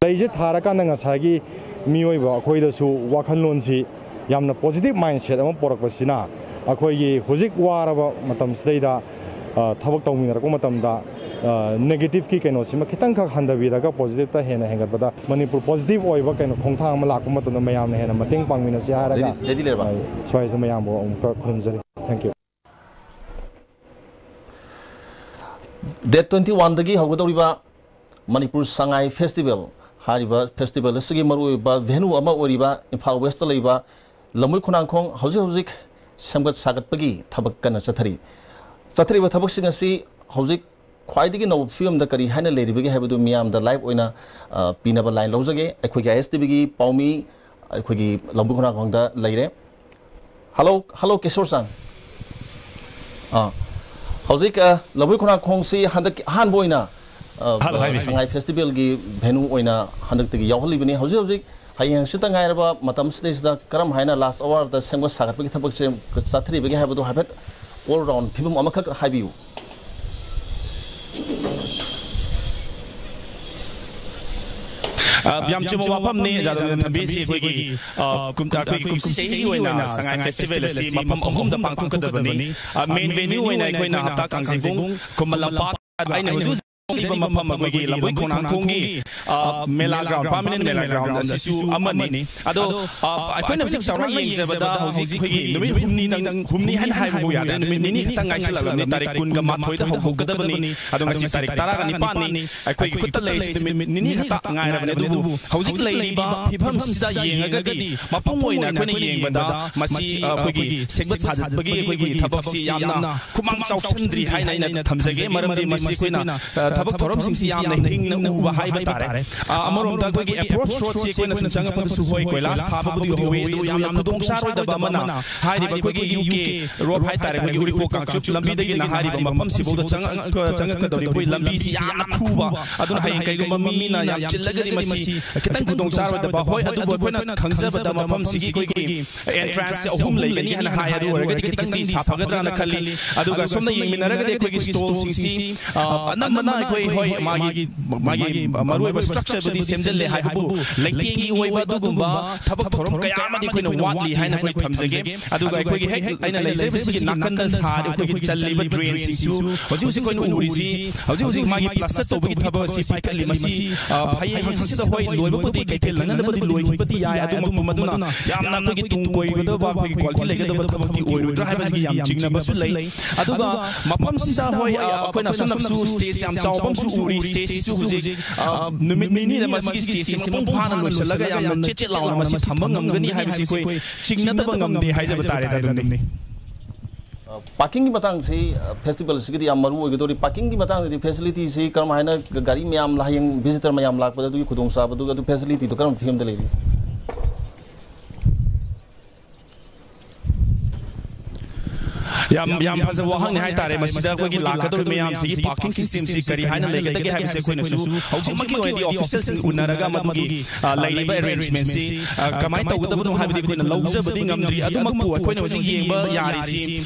ꯂꯩꯁꯦ ꯊꯥꯔꯀꯥꯟꯗ ꯉꯁꯥꯏꯒꯤ ꯃꯤꯑꯣꯏꯕ ꯑꯩꯈꯣꯏꯗꯁꯨ ꯋꯥꯈꯜꯂꯣꯟꯁꯤ ꯌꯥꯝꯅ positive mindset ꯑꯃ ꯄꯣꯔꯛꯄꯁꯤꯅ, ꯑꯩꯈꯣꯏꯒꯤ ꯍꯧꯖꯤꯛ ꯋꯥꯔꯕ ꯃꯇꯝꯁꯤꯗꯩꯗ, ꯑ, ꯊꯕꯛ ꯇꯧꯃꯤꯟꯅꯔꯛꯄ ꯃꯇꯝꯗ, ꯑ, negative ꯀꯤ ꯀꯩꯅꯣꯁꯤꯃ ꯈꯤꯇꯪꯈꯛ ꯍꯟꯊꯕꯤꯔꯒ positive ꯇ ꯍꯦꯟꯅ ꯍꯦꯟꯒꯠꯄꯗ, ꯃꯅꯤꯄꯨꯔ positive ꯑꯣꯏꯕ ꯀꯩꯅꯣ ꯈꯣꯡꯊꯥꯡ ꯑꯃ ꯂꯥꯛꯄ ꯃꯇꯝꯗ ꯃꯌꯥꯝꯅ ꯍꯦꯟꯅ ꯃꯇꯦꯡ ꯄꯥꯡꯃꯤꯟꯅꯁꯤ ꯍꯥꯏꯔꯒ, ꯂꯩꯗꯤ ꯂꯩꯔꯕ? ꯑ, ꯁ꯭ꯋꯥꯏꯁꯤꯗ ꯃꯌꯥꯝꯕꯨ ꯑꯃꯨꯛꯀ ꯈꯨꯔꯨꯝꯖꯔꯤ꯫ Thank you꯫ Date twenty one ꯗꯒꯤ ꯍꯧꯒꯗꯧꯔꯤꯕ ꯃꯅꯤꯄꯨꯔ ꯁꯉꯥꯏ ꯐꯦꯁꯇꯤꯚꯦꯜ ꯍꯥꯏꯔꯤꯕ ꯐꯦꯁꯇꯤꯚꯦꯜ ꯑꯁꯤꯒꯤ ꯃꯔꯨꯑꯣꯏꯕ venue ꯑꯃ ꯑꯣꯏꯔꯤꯕ ꯏꯝꯐꯥꯜ ꯋꯦꯁꯇ ꯂꯩꯕ ꯂꯝꯕꯣꯏ ꯈꯣꯡꯅꯥꯡꯈꯣꯡ ꯍꯧꯖꯤꯛ ꯍꯧꯖꯤꯛ ꯁꯦꯝꯒꯠ ꯁꯥꯒꯠꯄꯒꯤ ꯊꯕꯛ ꯀꯟꯅ ꯆꯠꯊꯔꯤ꯫ ꯆꯠꯊꯔꯤꯕ ꯊꯕꯛꯁꯤꯡ ꯑꯁꯤ ꯍꯧꯖꯤꯛ ꯈ꯭ꯋꯥꯏꯗꯒꯤ ꯅꯧꯕ ꯐꯤꯕꯝꯗ ꯀꯔꯤ ꯍꯥꯏꯅ ꯂꯩꯔꯤꯕꯒꯦ ꯍꯥꯏꯕꯗꯨ ꯃꯤꯌꯥꯝꯗ live ꯑꯣꯏꯅ, ꯑ, ꯄꯤꯅꯕ line ꯂꯧꯖꯒꯦ꯫ ꯑꯩꯈꯣꯏꯒꯤ ISTV ꯒꯤ ꯄꯥꯎꯃꯤ, ꯑꯩꯈꯣꯏꯒꯤ ꯂꯝꯕꯣꯏ ꯈꯣꯡꯅꯥꯡꯈꯣꯡꯗ ꯂꯩꯔꯦ꯫ Hello, hello, ꯀꯤꯁꯣꯔ ꯁꯥꯔ꯫ ꯑꯥ, ꯍꯧꯖꯤꯛ, ꯑ, ꯂꯝꯕꯣꯏ ꯈꯣꯡꯅꯥꯡꯈꯣꯡꯁꯤ ꯍꯟꯗꯛꯀꯤ ꯑꯍꯥꯟꯕ ꯑꯣꯏꯅ, ꯑ, ꯁꯉꯥꯏ ꯐꯦꯁꯇꯤꯚꯦꯜꯒꯤ venue ꯑꯣꯏꯅ ꯍꯟꯗꯛꯇꯒꯤ ꯌꯥꯎꯍꯜꯂꯤꯕꯅꯤ꯫ ꯍꯧꯖꯤꯛ ꯍꯧꯖꯤꯛ ꯍꯌꯦꯡ ꯍꯪꯆꯤꯠꯇ ꯉꯥꯏꯔꯕ ꯃꯇꯝꯁꯤꯗꯩꯁꯤꯗ ꯀꯔꯝ ꯍꯥꯏꯅ last hour ꯗ ꯁꯦꯝꯒꯠ ꯁꯥꯒꯠꯄꯒꯤ ꯊꯕꯛꯁꯦ ꯆꯠꯊꯔꯤꯕꯒꯦ ꯍꯥꯏꯕꯗꯨ ꯍꯥꯏꯐꯦꯠ all round ꯐꯤꯕꯝ ꯑꯃꯈꯛ ꯍꯥꯏꯕꯤꯌꯨ꯫ ꯑ, ꯌꯥꯝ ꯆꯨꯝꯕ ꯋꯥꯐꯝꯅꯤ, ꯖꯥꯗꯕꯅ ꯊꯝꯕꯤꯔꯤꯁꯤ꯫ ꯑꯩꯈꯣꯏꯒꯤ, ꯑ, ꯀꯨꯝ-, ꯑꯩꯈꯣꯏꯒꯤ ꯀꯨꯝꯁꯤ ꯆꯍꯤꯒꯤ ꯑꯣꯏꯅ ꯁꯉꯥꯏ ꯐꯦꯁꯇꯤꯚꯦꯜ ꯑꯁꯤ ꯃꯐꯝ ꯑꯍꯨꯝꯗ ꯄꯥꯡꯊꯣꯛꯀꯗꯕꯅꯤ꯫ ꯑ, ꯃꯦꯟ ꯚꯦꯅ꯭ꯌꯨ ꯑꯣꯏꯅ ꯑꯩꯈꯣꯏꯅ ꯍꯞꯇꯥ ꯀꯥꯡꯖꯩꯕꯨꯡ, ꯈꯨꯃꯟ ꯂꯝꯄꯥꯛ, ꯑꯩꯅ ꯍꯧꯖꯤꯛ ꯍꯧꯖꯤꯛ ꯂꯩꯔꯤꯕ ꯃꯐꯝ ꯑꯩꯈꯣꯏꯒꯤ ꯂꯝꯕꯣꯏ ꯈꯣꯡꯅꯥꯡꯈꯣꯡꯒꯤ, ꯑ, ꯃꯦꯂꯥ ꯒ꯭ꯔꯥꯎꯟ, ꯄꯥꯔꯃꯤꯅꯦꯟ ꯃꯦꯂꯥ ꯒ꯭ꯔꯥꯎꯟ ꯑꯁꯤꯁꯨ ꯑꯃꯅꯤ꯫ ꯑꯗꯣ, ꯑ, ꯑꯩꯈꯣꯏꯅ ꯍꯧꯖꯤꯛ ꯆꯥꯎꯔꯥꯛꯅ ꯌꯦꯡꯖꯕꯗ ꯍꯧꯖꯤꯛ ꯑꯩꯈꯣꯏꯒꯤ ꯅꯨꯃꯤꯠ ꯍꯨꯝꯅꯤꯗꯪ, ꯍꯨꯝꯅꯤ ꯍꯥꯏꯅ ꯍꯥꯏꯕꯕꯨ ꯌꯥꯗ꯭ꯔꯦ, ꯅꯨꯃꯤꯠ ꯅꯤꯅꯤ ꯈꯛꯇꯪ ꯉꯥꯏꯁꯤꯜꯂꯛꯂꯕꯅꯤ꯫ ꯇꯥꯔꯤꯛ ꯀꯨꯟꯒ ꯃꯥꯊꯣꯏꯗ ꯍꯧꯗꯣꯛꯀꯗꯕꯅꯤ꯫ ꯑꯗꯣ ꯉꯁꯤ ꯇꯥꯔꯤꯛ ꯇꯔꯥꯒ ꯅꯤꯄꯥꯟꯅꯤ꯫ ꯑꯩꯈꯣꯏꯒꯤ ꯈꯨꯠꯇ ꯂꯩꯔꯤꯁꯤ ꯅꯨꯃꯤꯠ ꯅꯤꯅꯤ ꯈꯛꯇ ꯉꯥꯏꯔꯕꯅꯤ꯫ ꯑꯗꯨꯕꯨ ꯍꯧꯖꯤꯛ ꯂꯩꯔꯤꯕ ꯐꯤꯕꯝꯁꯤꯗ ꯌꯦꯡꯉꯒꯗꯤ ꯃꯄꯨꯡ ꯑꯣꯏꯅ ꯑꯩꯈꯣꯏꯅ ꯌꯦꯡꯕꯗ ꯃꯁꯤ, ꯑ, ꯑꯩꯈꯣꯏꯒꯤ ꯁꯦꯝꯒꯠ ꯁꯥꯖꯠꯄꯒꯤ ꯑꯩꯈꯣꯏꯒꯤ ꯊꯕꯛꯁꯤ ꯌꯥꯝꯅ ꯈꯨꯃꯥꯡ ꯆꯥꯎꯁꯤꯟꯗ꯭ꯔꯤ ꯍꯥꯏꯅ ꯑꯩꯅ ꯊꯝꯖꯒꯦ꯫ ꯃꯔꯝꯗꯤ ꯃꯁꯤ ꯑꯩꯈꯣꯏꯅ, ꯑ, ꯊꯕꯛ ꯊꯧꯔꯝꯁꯤꯡꯁꯤ ꯌꯥꯝꯅ ꯍꯤꯡꯅ ꯎꯕ ꯍꯥꯏꯕ ꯇꯥꯔꯦ꯫ ꯑ, ꯑꯃꯔꯣꯝꯗ ꯑꯩꯈꯣꯏꯒꯤ ꯑꯦꯄ꯭ꯔꯣꯆ ꯔꯣꯗꯁꯤ ꯑꯩꯈꯣꯏꯅ ꯁꯨꯝ ꯆꯪꯉꯛꯄꯗꯁꯨ ꯍꯣꯏ, ꯀꯣꯏꯂꯥꯁ ꯊꯥꯕꯕꯨꯗꯤ ꯍꯧꯋꯤ, ꯑꯗꯨ ꯌꯥꯝꯅ ꯈꯨꯗꯣꯡ ꯆꯥꯔꯣꯏꯗꯕ ꯑꯃꯅ ꯍꯥꯏꯔꯤꯕ ꯑꯩꯈꯣꯏꯒꯤ ꯌꯨ ꯀꯦ ꯔꯣꯗ ꯍꯥꯏ ꯇꯥꯔꯦ, ꯑꯩꯈꯣꯏꯒꯤ ꯎꯔꯤꯄꯣꯛ ꯀꯥꯡꯆꯨꯞ ꯂꯝꯕꯤꯗꯒꯤꯅ ꯍꯥꯏꯔꯤꯕ ꯃꯐꯝꯁꯤꯐꯥꯎꯗ ꯆꯪꯉꯛ-, ꯆꯪꯉꯛꯀꯗꯧꯔꯤꯕ ꯑꯩꯈꯣꯏ ꯂꯝꯕꯤꯁꯤ ꯌꯥꯝꯅ ꯈꯨꯕ꯫ ꯑꯗꯨꯅ ꯍꯌꯦꯡ ꯀꯩꯒꯨꯝꯕ ꯃꯤꯅ ꯌꯥꯝ ꯆꯤꯜꯂꯒꯗꯤ ꯃꯁꯤ ꯈꯤꯇꯪ ꯈꯨꯗꯣꯡ ꯆꯥꯔꯣꯏꯗꯕ꯫ ꯍꯣꯏ, ꯑꯗꯨꯕꯨ ꯑꯩꯈꯣꯏꯅ ꯈꯪꯖꯕꯗ ꯃꯐꯝꯁꯤꯒꯤ ꯑꯩꯈꯣꯏꯒꯤ ꯑꯦꯟꯇ꯭ꯔꯥꯟꯁꯁꯦ ꯑꯍꯨꯝ ꯂꯩꯒꯅꯤ ꯍꯥꯏꯅ ꯍꯥꯏ꯫ ꯑꯗꯨ ꯑꯣꯏꯔꯒꯗꯤ ꯈꯤꯇꯪꯗꯤ ꯁꯥꯐꯒꯗ꯭ꯔꯥꯅ ꯈꯜꯂꯤ꯫ ꯑꯗꯨꯒ ꯁꯣꯝꯗ ꯌꯦꯡꯃꯤꯟꯅꯔꯒꯗꯤ ꯑꯩꯈꯣꯏꯒꯤ ꯁ꯭ꯇꯣꯜꯁꯤꯡꯁꯤ, ꯑ, ꯑꯅꯝꯕꯅ ꯑꯩꯈꯣꯏ, ꯍꯣꯏ, ꯃꯥꯒꯤ, ꯃꯥꯒꯤ ꯃꯔꯨꯑꯣꯏꯕ ꯁ꯭ꯇ꯭ꯔꯛꯆꯔꯕꯨꯗꯤ ꯁꯦꯝꯖꯤꯜꯂꯦ ꯍꯥꯏꯕꯕꯨ ꯂꯩꯇꯦꯡꯒꯤ ꯑꯣꯏꯕ ꯑꯗꯨꯒꯨꯝꯕ ꯊꯕꯛ ꯊꯧꯔꯝ ꯀꯌꯥ ꯑꯃꯗꯤ ꯑꯩꯈꯣꯏꯅ ꯋꯥꯠꯂꯤ ꯍꯥꯏꯅ ꯑꯩꯈꯣꯏ ꯊꯝꯖꯒꯦ꯫ ꯑꯗꯨꯒ ꯑꯩꯈꯣꯏꯒꯤ ꯍꯦꯛ ꯑꯩꯅ ꯂꯩꯖꯔꯤꯕꯁꯤꯒꯤ ꯅꯥꯀꯟꯗ ꯁꯥꯔꯤꯕ ꯑꯩꯈꯣꯏꯒꯤ ꯆꯜꯂꯤꯕ ꯗ꯭ꯔꯦꯟꯁꯤꯡꯁꯨ ꯍꯧꯖꯤꯛ ꯍꯧꯖꯤꯛ ꯑꯩꯈꯣꯏꯅ ꯎꯔꯤꯁꯤ, ꯍꯧꯖꯤꯛ ꯍꯧꯖꯤꯛ ꯃꯥꯒꯤ ꯄ꯭ꯂꯥꯁꯇꯔ ꯇꯧꯕꯒꯤ ꯊꯕꯛ ꯑꯁꯤ ꯄꯥꯏꯈꯠꯂꯤ꯫ ꯃꯁꯤ, ꯑ, ꯍꯌꯦꯡ ꯍꯪꯆꯤꯠꯁꯤꯗ ꯍꯣꯏ ꯂꯣꯏꯕꯕꯨꯗꯤ ꯀꯩꯊꯦꯜ ꯅꯪꯅꯗꯕꯗꯤ ꯂꯣꯏꯈꯤꯕꯗꯤ ꯌꯥꯏ, ꯑꯗꯨꯃꯛꯄꯨ ꯃꯗꯨꯅ ꯌꯥꯝꯅ ꯑꯩꯈꯣꯏꯒꯤ ꯇꯨꯡ ꯀꯣꯏꯒꯗꯕ, ꯑꯩꯈꯣꯏꯒꯤ ꯀ꯭ꯋꯥꯂꯤꯇꯤ ꯂꯩꯒꯗꯕ ꯊꯕꯛꯇꯤ ꯑꯣꯏꯔꯣꯏꯗ꯭ꯔꯥ ꯍꯥꯏꯕꯁꯤꯒꯤ ꯌꯥꯝ ꯆꯤꯡꯅꯕꯁꯨ ꯂꯩ꯫ ꯑꯗꯨꯒ ꯃꯐꯝꯁꯤꯗ ꯍꯣꯏ, ꯑ, ꯑꯩꯈꯣꯏꯅ ꯑꯁꯣꯝꯗꯁꯨ ꯁ꯭ꯇꯦꯖ ꯌꯥꯝ ꯆꯥꯎꯕ ꯑꯃꯁꯨ ꯎꯔꯤ꯫ ꯁ꯭ꯇꯦꯖꯁꯤꯁꯨ ꯍꯧꯖꯤꯛ, ꯑ, ꯅꯨꯃꯤꯠ ꯅꯤꯅꯤꯗ ꯃꯁꯤꯒꯤ ꯁ꯭ꯇꯦꯖꯁꯤ ꯃꯄꯨꯡ ꯐꯥꯅ ꯂꯣꯏꯁꯤꯜꯂꯒ ꯌꯥꯝꯅ ꯆꯦꯠ ꯆꯦꯠ ꯂꯥꯎꯅ ꯃꯁꯤ ꯊꯝꯕ ꯉꯝꯒꯅꯤ ꯍꯥꯏꯕꯁꯤ ꯑꯩꯈꯣꯏ ꯆꯤꯡꯅꯗꯕ ꯉꯝꯗꯦ ꯍꯥꯏꯖꯕ ꯇꯥꯔꯦ, ꯖꯥꯗꯕꯅꯤ꯫ ꯑ, ꯄꯥꯔꯀꯤꯡꯒꯤ ꯃꯇꯥꯡꯁꯤ, ꯑ, ꯐꯦꯁꯇꯤꯚꯦꯜꯁꯤꯒꯤꯗꯤ ꯌꯥꯝ ꯃꯔꯨ ꯑꯣꯏꯒꯗꯧꯔꯤ꯫ ꯄꯥꯔꯀꯤꯡꯒꯤ ꯃꯇꯥꯡꯗꯗꯤ ꯐꯦꯁꯤꯂꯤꯇꯤꯁꯤ ꯀꯔꯝ ꯍꯥꯏꯅ ꯒꯥꯔꯤ ꯃꯌꯥꯝ, ꯍꯌꯦꯡ ꯚꯤꯖꯤꯇꯔ ꯃꯌꯥꯝ ꯂꯥꯛꯄꯗ ꯑꯗꯨꯒꯤ ꯈꯨꯗꯣꯡꯆꯥꯕꯗꯨ, ꯑꯗꯨ ꯐꯦꯁꯤꯂꯤꯇꯤꯗꯨ ꯀꯔꯝꯕ ꯐꯤꯕꯝꯗ ꯂꯩꯔꯤ? ꯌꯥꯝ, ꯌꯥꯝ ꯐꯖꯕ ꯋꯥꯍꯪꯅꯤ ꯍꯥꯏꯇꯥꯔꯦ꯫ ꯃꯁꯤꯗ ꯑꯩꯈꯣꯏꯒꯤ ꯂꯥꯛꯀꯗꯧꯔꯤꯕ ꯃꯌꯥꯝꯁꯤꯒꯤ parking system ꯁꯤ ꯀꯔꯤ ꯍꯥꯏꯅ ꯂꯩꯒꯗꯒꯦ ꯍꯥꯏꯕꯁꯦ ꯑꯩꯈꯣꯏꯅꯁꯨ ꯍꯧꯖꯤꯛꯃꯛꯀꯤ ꯑꯣꯏꯅꯗꯤ official ꯁꯤꯡ ꯎꯅꯔꯒ ꯃꯗꯨꯒꯤ, ꯑ, ꯂꯩꯔꯤꯕ arrangement ꯁꯤ, ꯑ, ꯀꯃꯥꯏꯅ ꯇꯧꯒꯗꯕꯅꯣ ꯍꯥꯏꯕꯗꯤ ꯑꯩꯈꯣꯏꯅ ꯂꯧꯖꯕꯗꯤ ꯉꯝꯗ꯭ꯔꯤ꯫ ꯑꯗꯨꯃꯛꯄꯨ ꯑꯩꯈꯣꯏꯅ ꯍꯧꯖꯤꯛ ꯌꯦꯡꯕ ꯌꯥꯔꯤꯁꯤ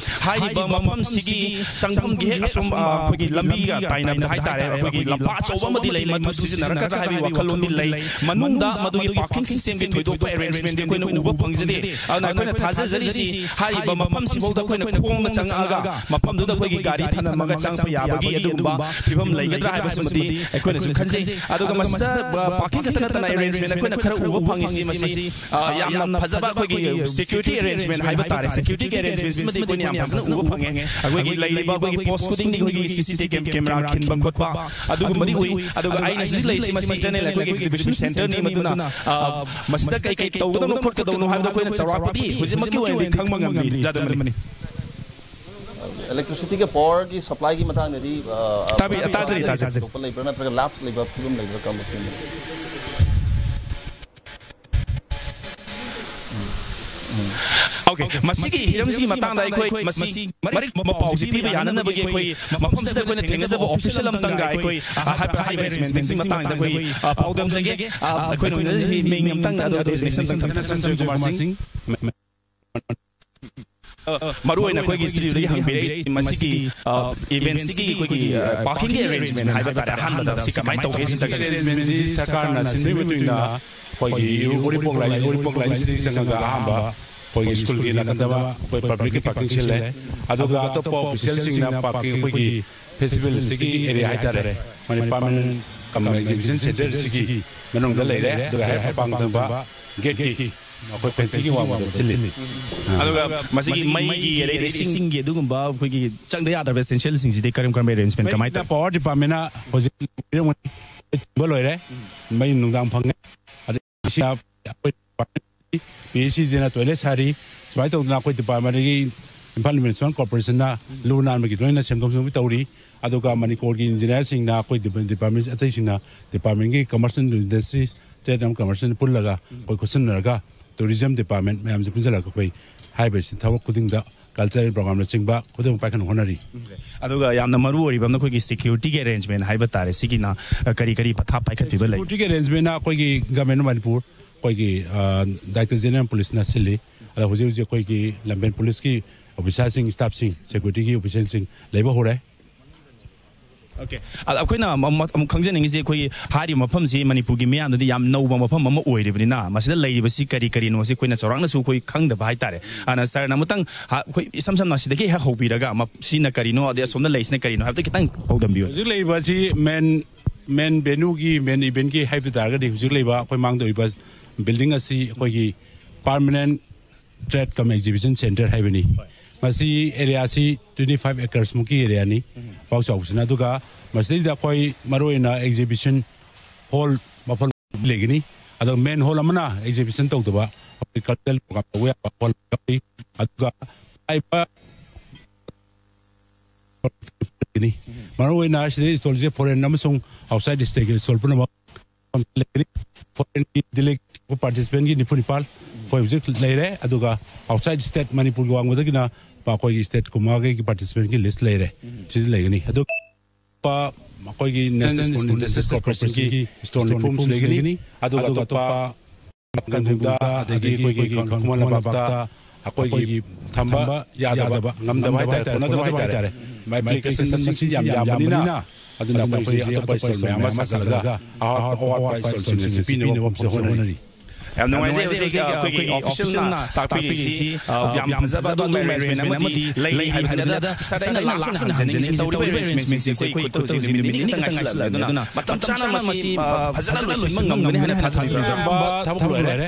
ꯍꯥꯏꯔꯤꯕ ꯃꯐꯝꯁꯤꯒꯤ ꯆꯪꯐꯝꯒꯤ ꯍꯦꯛ ꯑꯁꯣꯝ, ꯑ, ꯑꯩꯈꯣꯏꯒꯤ ꯂꯝꯕꯤꯒ ꯇꯥꯏꯅꯕꯗ ꯍꯥꯏꯇꯥꯔꯦ, ꯑꯩꯈꯣꯏꯒꯤ ꯂꯝꯄꯥꯛ ꯑꯆꯧꯕ ꯑꯃꯗꯤ ꯂꯩ, ꯃꯗꯨ ꯁꯤꯖꯤꯟꯅꯔꯛꯀꯗ꯭ꯔꯥ ꯍꯥꯏꯕꯒꯤ ꯋꯥꯈꯜꯂꯣꯟꯗꯤ ꯂꯩ꯫ ꯃꯅꯨꯡꯗ ꯃꯗꯨꯒꯤ parking system ꯒꯤ ꯊꯣꯏꯗꯣꯛꯄ arrangement ꯗꯤ ꯑꯩꯈꯣꯏꯅ ꯎꯕ ꯐꯪꯖꯗꯦ꯫ ꯑꯗꯨꯅ ꯑꯩꯈꯣꯏꯅ ꯊꯥꯖꯖꯔꯤꯁꯤ ꯍꯥꯏꯔꯤꯕ ꯃꯐꯝꯁꯤꯐꯥꯎꯗ ꯑꯩꯈꯣꯏꯅ ꯈꯣꯡꯅ ꯆꯪꯉꯛꯑꯒ ꯃꯐꯝꯗꯨꯗ ꯑꯩꯈꯣꯏꯒꯤ ꯒꯥꯔꯤ ꯊꯝꯂꯝꯃꯒ ꯆꯪꯉꯛꯄ ꯌꯥꯕꯒꯤ ꯑꯗꯨꯒꯨꯝꯕ ꯐꯤꯕꯝ ꯂꯩꯒꯗ꯭ꯔꯥ ꯍꯥꯏꯕꯁꯤꯃꯗꯤ ꯑꯩꯈꯣꯏꯅꯁꯨ ꯈꯟꯖꯩ꯫ ꯑꯗꯨꯒ ꯃꯁꯤꯗ, ꯑ, parking ꯈꯛꯇ ꯅꯠꯇꯅ arrangement ꯑꯩꯈꯣꯏꯅ ꯈꯔ ꯎꯕ ꯐꯪꯉꯤꯁꯤ ꯃꯁꯤ, ꯑ, ꯌꯥꯝꯅ ꯐꯖꯕ ꯑꯩꯈꯣꯏꯒꯤ security arrangement ꯍꯥꯏꯕ ꯇꯥꯔꯦ꯫ Security ꯒꯤ arrangement ꯁꯤꯃꯗꯤ ꯑꯩꯈꯣꯏꯅ ꯌꯥꯝ ꯐꯖꯅ ꯎꯕ ꯐꯪꯉꯦ꯫ ꯑꯩꯈꯣꯏꯒꯤ ꯂꯩꯔꯤꯕ ꯑꯩꯈꯣꯏꯒꯤ post ꯈꯨꯗꯤꯡꯒꯤ ꯑꯩꯈꯣꯏꯒꯤ C C T cam, camera ꯈꯤꯟꯕ ꯈꯣꯠꯄ ꯑꯗꯨꯒꯨꯝꯕꯗꯤ ꯎꯏ꯫ ꯑꯗꯨꯒ ꯑꯩꯅ ꯍꯧꯖꯤꯛ ꯂꯩꯔꯤꯁꯤ ꯃꯁꯤ internal ꯑꯩꯈꯣꯏꯒꯤ exhibition center ꯅꯤ, ꯃꯗꯨꯅ, ꯑ, ꯃꯁꯤꯗ ꯀꯩ ꯀꯩ ꯇꯧꯒꯗꯕꯅꯣ ꯈꯣꯠꯀꯗꯕꯅꯣ ꯍꯥꯏꯕꯗꯣ ꯑꯩꯈꯣꯏꯅ ꯆꯥꯎꯔꯥꯛꯄꯗꯤ ꯍꯧꯖꯤꯛꯃꯛꯀꯤ ꯑꯣꯏꯅꯗꯤ ꯈꯪꯕ ꯉꯝꯗ꯭ꯔꯤ꯫ ꯌꯥꯗꯕꯅꯤ꯫ Electricity ꯒ power ꯒꯤ supply ꯒꯤ ꯃꯇꯥꯡꯗꯗꯤ, ꯑ, ꯇꯥꯕꯤ-, ꯇꯥꯖꯔꯤ, ꯇꯥꯖꯔꯤ꯫ ꯊꯣꯏꯗꯣꯛꯄ ꯂꯩꯕ꯭ꯔꯥ ꯅꯠꯇ꯭ꯔꯒ lapse ꯂꯩꯕ ꯐꯤꯕꯝ ꯂꯩꯕ꯭ꯔꯥ, ꯀꯔꯝꯕ ꯐꯤꯕꯝ ꯂꯩ? Okay, ꯃꯁꯤꯒꯤ ꯍꯤꯔꯝꯁꯤꯒꯤ ꯃꯇꯥꯡꯗ ꯑꯩꯈꯣꯏ ꯃꯁꯤ ꯃꯔꯤꯛ ꯆꯨꯝꯕ ꯄꯥꯎꯁꯤ ꯄꯤꯕ ꯌꯥꯅꯅꯕꯒꯤ ꯑꯩꯈꯣꯏ ꯃꯐꯝꯁꯤꯗ ꯑꯩꯈꯣꯏꯅ ꯊꯦꯡꯅꯖꯕ official ꯑꯃꯇꯪꯒ ꯑꯩꯈꯣꯏ, ꯑ, ꯍꯥꯏꯕ, ꯍꯥꯏꯔꯤꯕ arrangement ꯁꯤꯒꯤ ꯃꯇꯥꯡꯗ ꯑꯩꯈꯣꯏ, ꯑ, ꯄꯥꯎꯗꯝꯖꯒꯦ꯫ ꯑ, ꯑꯩꯈꯣꯏꯅ ꯎꯅꯔꯤꯁꯤ ꯃꯤꯡ ꯑꯃꯇꯪ, ꯑꯗꯨꯒ designation ꯑꯃꯇꯪ ꯈꯟꯅꯁꯤ꯫ ꯁꯟꯖꯣꯏ ꯀꯨꯃꯥꯔ ꯁꯤꯡ꯫ ꯃꯔꯨ ꯑꯣꯏꯅ ꯑꯩꯈꯣꯏꯒꯤ studio ꯗꯒꯤ ꯍꯪꯕꯤꯔꯛꯏ ꯃꯁꯤꯒꯤ, ꯑ, event ꯁꯤꯒꯤ ꯑꯩꯈꯣꯏꯒꯤ, ꯑ, parking ꯒꯤ arrangement ꯍꯥꯏꯕ ꯇꯥꯔꯦ, ꯑꯍꯥꯟꯕꯗ ꯁꯤ ꯀꯃꯥꯏꯅ ꯇꯧꯒꯦ ꯁꯤꯗ? Arrangement ꯁꯤ ꯁꯔꯀꯥꯔꯅ ꯁꯤꯟꯕꯒꯤ ꯃꯇꯨꯡ ꯏꯟꯅ ꯑꯩꯈꯣꯏꯒꯤ ꯎꯔꯤꯄꯣꯛ ꯂꯥꯏ-, ꯎꯔꯤꯄꯣꯛ ꯂꯥꯏꯟ ꯁꯤꯗꯒꯤ ꯆꯪꯉꯒ ꯑꯍꯥꯟꯕ ꯑꯩꯈꯣꯏꯒꯤ ꯁ꯭ꯀꯨꯜꯒꯤ ꯅꯥꯀꯟꯗ ꯑꯩꯈꯣꯏ public ꯀꯤ parking ꯁꯤꯜꯂꯦ꯫ ꯑꯗꯨꯒ ꯑꯇꯣꯞꯄ official ꯁꯤꯡꯅ parking ꯑꯩꯈꯣꯏꯒꯤ festival ꯁꯤꯒꯤ area ꯍꯥꯏꯇꯥꯔꯦ, money permanent cum exhibition center ꯁꯤꯒꯤ ꯃꯅꯨꯡꯗ ꯂꯩꯔꯦ꯫ ꯑꯗꯨꯒ ꯍꯦꯛ ꯃꯄꯥꯡ ꯊꯪꯕ gate ꯀꯤ ꯑꯩꯈꯣꯏ fencing ꯒꯤ ꯋꯥꯡꯃꯗ ꯁꯤꯜꯂꯤ꯫ ꯑꯗꯨꯒ ꯃꯁꯤꯒꯤ ꯃꯩꯒꯤ, ꯑꯗꯩꯗꯤ ꯏꯁꯤꯡꯒꯤ ꯑꯗꯨꯒꯨꯝꯕ ꯑꯩꯈꯣꯏꯒꯤ ꯆꯪꯗ ꯌꯥꯗ꯭ꯔꯕ essential ꯁꯤꯡꯁꯤꯗꯤ ꯀꯔꯝ ꯀꯔꯝꯕ arrangement ꯀꯃꯥꯏꯅ ꯃꯩꯅ ꯇꯧ? Power department ꯅ ꯍꯧꯖꯤꯛ ꯊꯤꯡꯕ ꯂꯣꯏꯔꯦ꯫ ꯃꯩ ꯅꯨꯡꯗꯥꯡ ꯐꯪꯉꯦ꯫ ꯑꯗꯩ ꯏꯁꯤꯡ ꯑꯩꯈꯣꯏ P H E D ꯅ toilet ꯁꯥꯔꯤ꯫ ꯁꯨꯃꯥꯏꯅ ꯇꯧꯗꯅ ꯑꯩꯈꯣꯏ department ꯗꯒꯤ ꯏꯝꯐꯥꯜ Municipal Corporation ꯅ ꯂꯨ ꯅꯥꯟꯕꯒꯤ ꯂꯣꯏꯅ ꯁꯦꯝꯗꯣꯛ ꯁꯦꯝꯖꯤꯟ ꯇꯧꯔꯤ꯫ ꯑꯗꯨꯒ ꯃꯅꯤ ꯀꯣꯔꯒꯤ engineer ꯁꯤꯡꯅ ꯑꯩꯈꯣꯏ department ꯑꯇꯩꯁꯤꯡꯅ department ꯀꯤ commercial industry, trade and commercial ꯄꯨꯜꯂꯒ ꯑꯩꯈꯣꯏ ꯈꯨꯠꯁꯝꯅꯔꯒ tourism department ꯃꯌꯥꯝꯁꯦ ꯄꯨꯟꯁꯤꯜꯂꯒ ꯑꯩꯈꯣꯏ ꯍꯥꯏꯔꯤꯕꯁꯤ ꯊꯕꯛ ꯈꯨꯗꯤꯡꯗ ꯀꯜꯆꯔꯦꯜ ꯄ꯭ꯔꯣꯒ꯭ꯔꯥꯝꯅꯆꯤꯡꯕ ꯈꯨꯗꯤꯡꯃꯛ ꯄꯥꯏꯈꯠꯅꯕ ꯍꯣꯠꯅꯔꯤ꯫ ꯑꯗꯨꯒ ꯌꯥꯝꯅ ꯃꯔꯨ ꯑꯣꯏꯔꯤꯕ ꯑꯃꯅ ꯑꯩꯈꯣꯏꯒꯤ ꯁꯦꯀ꯭ꯌꯨꯔꯤꯇꯤꯒꯤ ꯑꯦꯔꯦꯟꯖꯃꯦꯟ ꯍꯥꯏꯕ ꯇꯥꯔꯦ, ꯁꯤꯒꯤꯅ ꯑ, ꯀꯔꯤ ꯀꯔꯤ ꯄꯊꯥꯞ ꯄꯥꯏꯈꯠꯄꯤꯕ ꯂꯩ? ꯁꯦꯀ꯭ꯌꯨꯔꯤꯇꯤꯒꯤ ꯑꯦꯔꯦꯟꯖꯃꯦꯟꯅ ꯑꯩꯈꯣꯏꯒꯤ ꯒꯚꯔꯟꯃꯦꯟ ꯑꯣꯐ ꯃꯅꯤꯄꯨꯔ, ꯑꯩꯈꯣꯏꯒꯤ ꯗꯥꯏꯔꯦꯛꯇꯔ ꯖꯦꯅꯔꯦꯜ ꯄꯨꯂꯤꯁꯅ ꯁꯤꯜꯂꯤ꯫ ꯑꯗꯣ ꯍꯧꯖꯤꯛ ꯍꯧꯖꯤꯛ ꯑꯩꯈꯣꯏꯒꯤ ꯂꯝꯕꯦꯟ ꯄꯨꯂꯤꯁꯀꯤ ꯑꯣꯐꯤꯁꯥꯔꯁꯤꯡ, ꯁ꯭ꯇꯥꯐꯁꯤꯡ, ꯁꯦꯀ꯭ꯌꯨꯔꯤꯇꯤꯒꯤ ꯑꯣꯐꯤꯁꯤꯌꯦꯜꯁꯤꯡ ꯂꯩꯕ ꯍꯧꯔꯦ꯫ ꯑꯣꯀꯦ, ꯑ, ꯑꯩꯈꯣꯏꯅ ꯑꯃ- ꯑꯃ- ꯑꯃꯨꯛ ꯈꯪꯖꯅꯤꯡꯉꯤꯁꯦ, ꯑꯩꯈꯣꯏꯒꯤ ꯍꯥꯏꯔꯤꯕ ꯃꯐꯝꯁꯤ ꯃꯅꯤꯄꯨꯔꯒꯤ ꯃꯤꯌꯥꯝꯗꯗꯤ ꯌꯥꯝ ꯅꯧꯕ ꯃꯐꯝ ꯑꯃ ꯑꯣꯏꯔꯤꯕꯅꯤꯅ, ꯃꯁꯤꯗ ꯂꯩꯔꯤꯕꯁꯤ ꯀꯔꯤ ꯀꯔꯤꯅꯣ ꯁꯤ ꯑꯩꯈꯣꯏꯅ ꯆꯥꯎꯔꯥꯛꯅꯁꯨ ꯑꯩꯈꯣꯏ ꯈꯪꯗꯕ ꯍꯥꯏꯇꯥꯔꯦ꯫ ꯑꯗꯨꯅ ꯁꯥꯔꯅ ꯑꯃꯨꯛꯇꯪ ꯍ- ꯑꯩꯈꯣꯏ ꯏꯁꯝ ꯁꯝꯅ ꯁꯤꯗꯒꯤ ꯍꯦꯛ ꯍꯧꯕꯤꯔꯒ ꯃ- ꯁꯤꯅ ꯀꯔꯤꯅꯣ, ꯑꯗꯩ ꯑꯁꯣꯝꯗ ꯂꯩꯁꯤꯅ ꯀꯔꯤꯅꯣ ꯍꯥꯏꯕꯗꯣ ꯈꯤꯇꯪ ꯍꯧꯗꯝꯕꯤꯌꯨ꯫ ꯍꯧꯖꯤꯛ ꯂꯩꯔꯤꯕ ꯑꯁꯤ ꯃꯦꯟ ꯃꯦꯟ ꯚꯦꯅ꯭ꯌꯨꯒꯤ ꯃꯦꯟ ꯏꯚꯦꯟꯠꯀꯤ ꯍꯥꯏꯕ ꯇꯥꯔꯒꯗꯤ, ꯍꯧꯖꯤꯛ ꯂꯩꯕ ꯑꯩꯈꯣꯏ ꯃꯥꯡꯗ ꯎꯔꯤꯕ ꯕꯤꯜꯗꯤꯡ ꯑꯁꯤ ꯑꯩꯈꯣꯏꯒꯤ ꯄꯥꯔꯃꯅꯦꯟ ꯇ꯭ꯔꯦꯗ ꯀꯝ ꯑꯦꯛꯖꯤꯕꯤꯁꯟ ꯁꯦꯟꯇꯔ ꯍꯥꯏꯕꯅꯤ꯫ ꯃꯁꯤ ꯑꯦꯔꯤꯌꯥꯁꯤ ꯇ꯭ꯋꯦꯟꯇꯤ ꯐꯥꯏꯚ ꯑꯦꯀꯔꯁꯃꯨꯛꯀꯤ ꯑꯦꯔꯤꯌꯥꯅꯤ, ꯄꯥꯛ ꯆꯥꯎꯕꯁꯤꯅ꯫ ꯑꯗꯨꯒ ꯃꯁꯤꯗꯩꯗ ꯑꯩꯈꯣꯏ ꯃꯔꯨꯑꯣꯏꯅ ꯑꯦꯛꯖꯤꯕꯤꯁꯟ ꯍꯣꯜ ꯃꯐꯝ ꯂꯩꯒꯅꯤ꯫ ꯑꯗꯣ ꯃꯦꯟ ꯍꯣꯜ ꯑꯃꯅ ꯑꯦꯛꯖꯤꯕꯤꯁꯟ ꯇꯧꯗꯕ, ꯑꯩꯈꯣꯏ ꯀꯜꯆꯔꯦꯜ ꯄ꯭ꯔꯣꯒ꯭ꯔꯥꯝ ꯇꯧꯕ ꯌꯥꯕ ꯍꯣꯜ ꯑꯃ ꯌꯥꯎꯔꯤ꯫ ꯑꯗꯨꯒ ꯍꯥꯏꯔꯤꯕ ꯃꯔꯨꯑꯣꯏꯅ ꯁꯤꯗꯩ ꯏꯁꯇꯣꯜꯁꯦ ꯐꯣꯔꯦꯟ ꯑꯃꯁꯨꯡ ꯑꯥꯎꯠꯁꯥꯏꯠ ꯁ꯭ꯇꯦꯠꯀꯤ ꯏꯁꯇꯣꯜ ꯄꯨꯝꯅꯃꯛ ꯂꯩꯒꯅꯤ꯫ ꯐꯣꯔꯦꯟꯒꯤ ꯗꯤꯂꯦꯛ ꯄꯥꯔꯇꯤꯁꯤꯄꯦꯟꯒꯤ ꯅꯤꯐꯨ ꯅꯤꯄꯥꯜ ꯑꯩꯈꯣꯏ ꯍꯧꯖꯤꯛ ꯂꯩꯔꯦ꯫ ꯑꯗꯨꯒ ꯑꯥꯎꯠꯁꯥꯏꯠ ꯁ꯭ꯇꯦꯠ, ꯃꯅꯤꯄꯨꯔꯒꯤ ꯋꯥꯡꯃꯗꯒꯤꯅ ꯑꯩꯈꯣꯏꯒꯤ ꯁ꯭ꯇꯦꯠ ꯀꯨꯟꯃꯉꯥꯒꯤ ꯄꯥꯔꯇꯤꯁꯤꯄꯦꯟꯒꯤ ꯂꯤꯁ ꯂꯩꯔꯦ꯫ ꯁꯤꯗ ꯂꯩꯒꯅꯤ꯫ ꯑꯗꯨꯒ ꯑꯩꯈꯣꯏꯒꯤ ꯅꯦꯁꯅꯦꯜ ꯁ꯭ꯄꯣꯔꯠ ꯏꯟꯗꯁꯇ꯭ꯔꯤꯁ ꯀꯣꯔꯄꯣꯔꯦꯁꯟꯒꯤ ꯏꯁꯇꯣꯜ ꯅꯤꯐꯨ ꯑꯃꯁꯨ ꯂꯩꯒꯅꯤ꯫ ꯑꯗꯨꯒ ꯑꯇꯣꯞꯄ ꯀꯥꯡꯖꯩꯕꯨꯡꯗ, ꯑꯗꯒꯤ ꯑꯩꯈꯣꯏꯒꯤ ꯈꯨꯃꯟ ꯂꯝꯄꯥꯛꯇ ꯑꯩꯈꯣꯏꯒꯤ ꯊꯝꯕ ꯌꯥꯗꯕ, ꯉꯝꯗꯕ ꯍꯥꯏꯇꯥꯔꯦ, ꯀꯣꯟꯅꯗꯕ ꯍꯥꯏꯇꯥꯔꯦ꯫ ꯃꯥꯏ ꯑꯦꯄ꯭ꯂꯤꯀꯦꯁꯟ ꯃꯁꯤꯡꯁꯤ ꯌꯥꯝ ꯌꯥꯝꯕꯅꯤꯅ, ꯑꯗꯨꯅ ꯑꯩꯈꯣꯏꯁꯦ ꯑꯇꯣꯞꯄ ꯏꯁꯇꯣꯜ ꯃꯌꯥꯝ ꯑꯃ ꯁꯥꯒꯠꯂꯒ ꯑꯋꯥꯠ- ꯑꯋꯥꯠꯄ ꯏꯁꯇꯣꯜꯁꯤꯡ ꯑꯁꯤ ꯄꯤꯅꯕ ꯍꯣꯠꯅꯕꯁꯨ ꯍꯣꯠꯅꯔꯤ꯫ ꯌꯥꯝ ꯅꯨꯡꯉꯥꯏꯖꯩ꯫ ꯍꯧꯖꯤꯛ ꯑꯩꯈꯣꯏꯒꯤ ꯑꯣꯐꯤꯁꯤꯌꯦꯜꯅ ꯇꯥꯛꯄꯤꯔꯤꯁꯤ, ꯑ, ꯌꯥꯝ ꯐꯖꯕ ꯑꯗꯨꯒꯨꯝꯕ ꯑꯦꯔꯦꯟꯖꯃꯦꯟ ꯑꯃꯗꯤ ꯂꯩ ꯍꯥꯏꯕꯗꯨꯗ ꯁꯥꯔ, ꯑꯩꯅ ꯂꯥꯁ ꯑꯣꯏꯅ ꯍꯪꯖꯅꯤꯡꯉꯤꯁꯤ, ꯇꯧꯔꯤꯕ ꯑꯦꯔꯦꯟꯖꯃꯦꯟꯁꯤꯡꯁꯦ ꯑꯩꯈꯣꯏ ꯈꯨꯠꯇ ꯍꯧꯖꯤꯛ ꯅꯨꯃꯤꯠ ꯅꯤꯅꯤ ꯈꯛꯇ ꯉꯥꯏꯁꯤꯜꯂꯛꯑꯦ꯫ ꯑꯗꯨꯅ ꯃꯇꯝ ꯆꯥꯅ ꯃꯁꯤ, ꯑ, ꯐꯖꯅ ꯂꯣꯏꯁꯤꯟꯕ ꯉꯝꯒꯅꯤ ꯍꯥꯏꯅ ꯊꯥꯖꯕꯤꯕ꯭ꯔꯥ? ꯑꯌꯥꯝꯕ ꯊꯕꯛ ꯂꯣꯏꯔꯦ꯫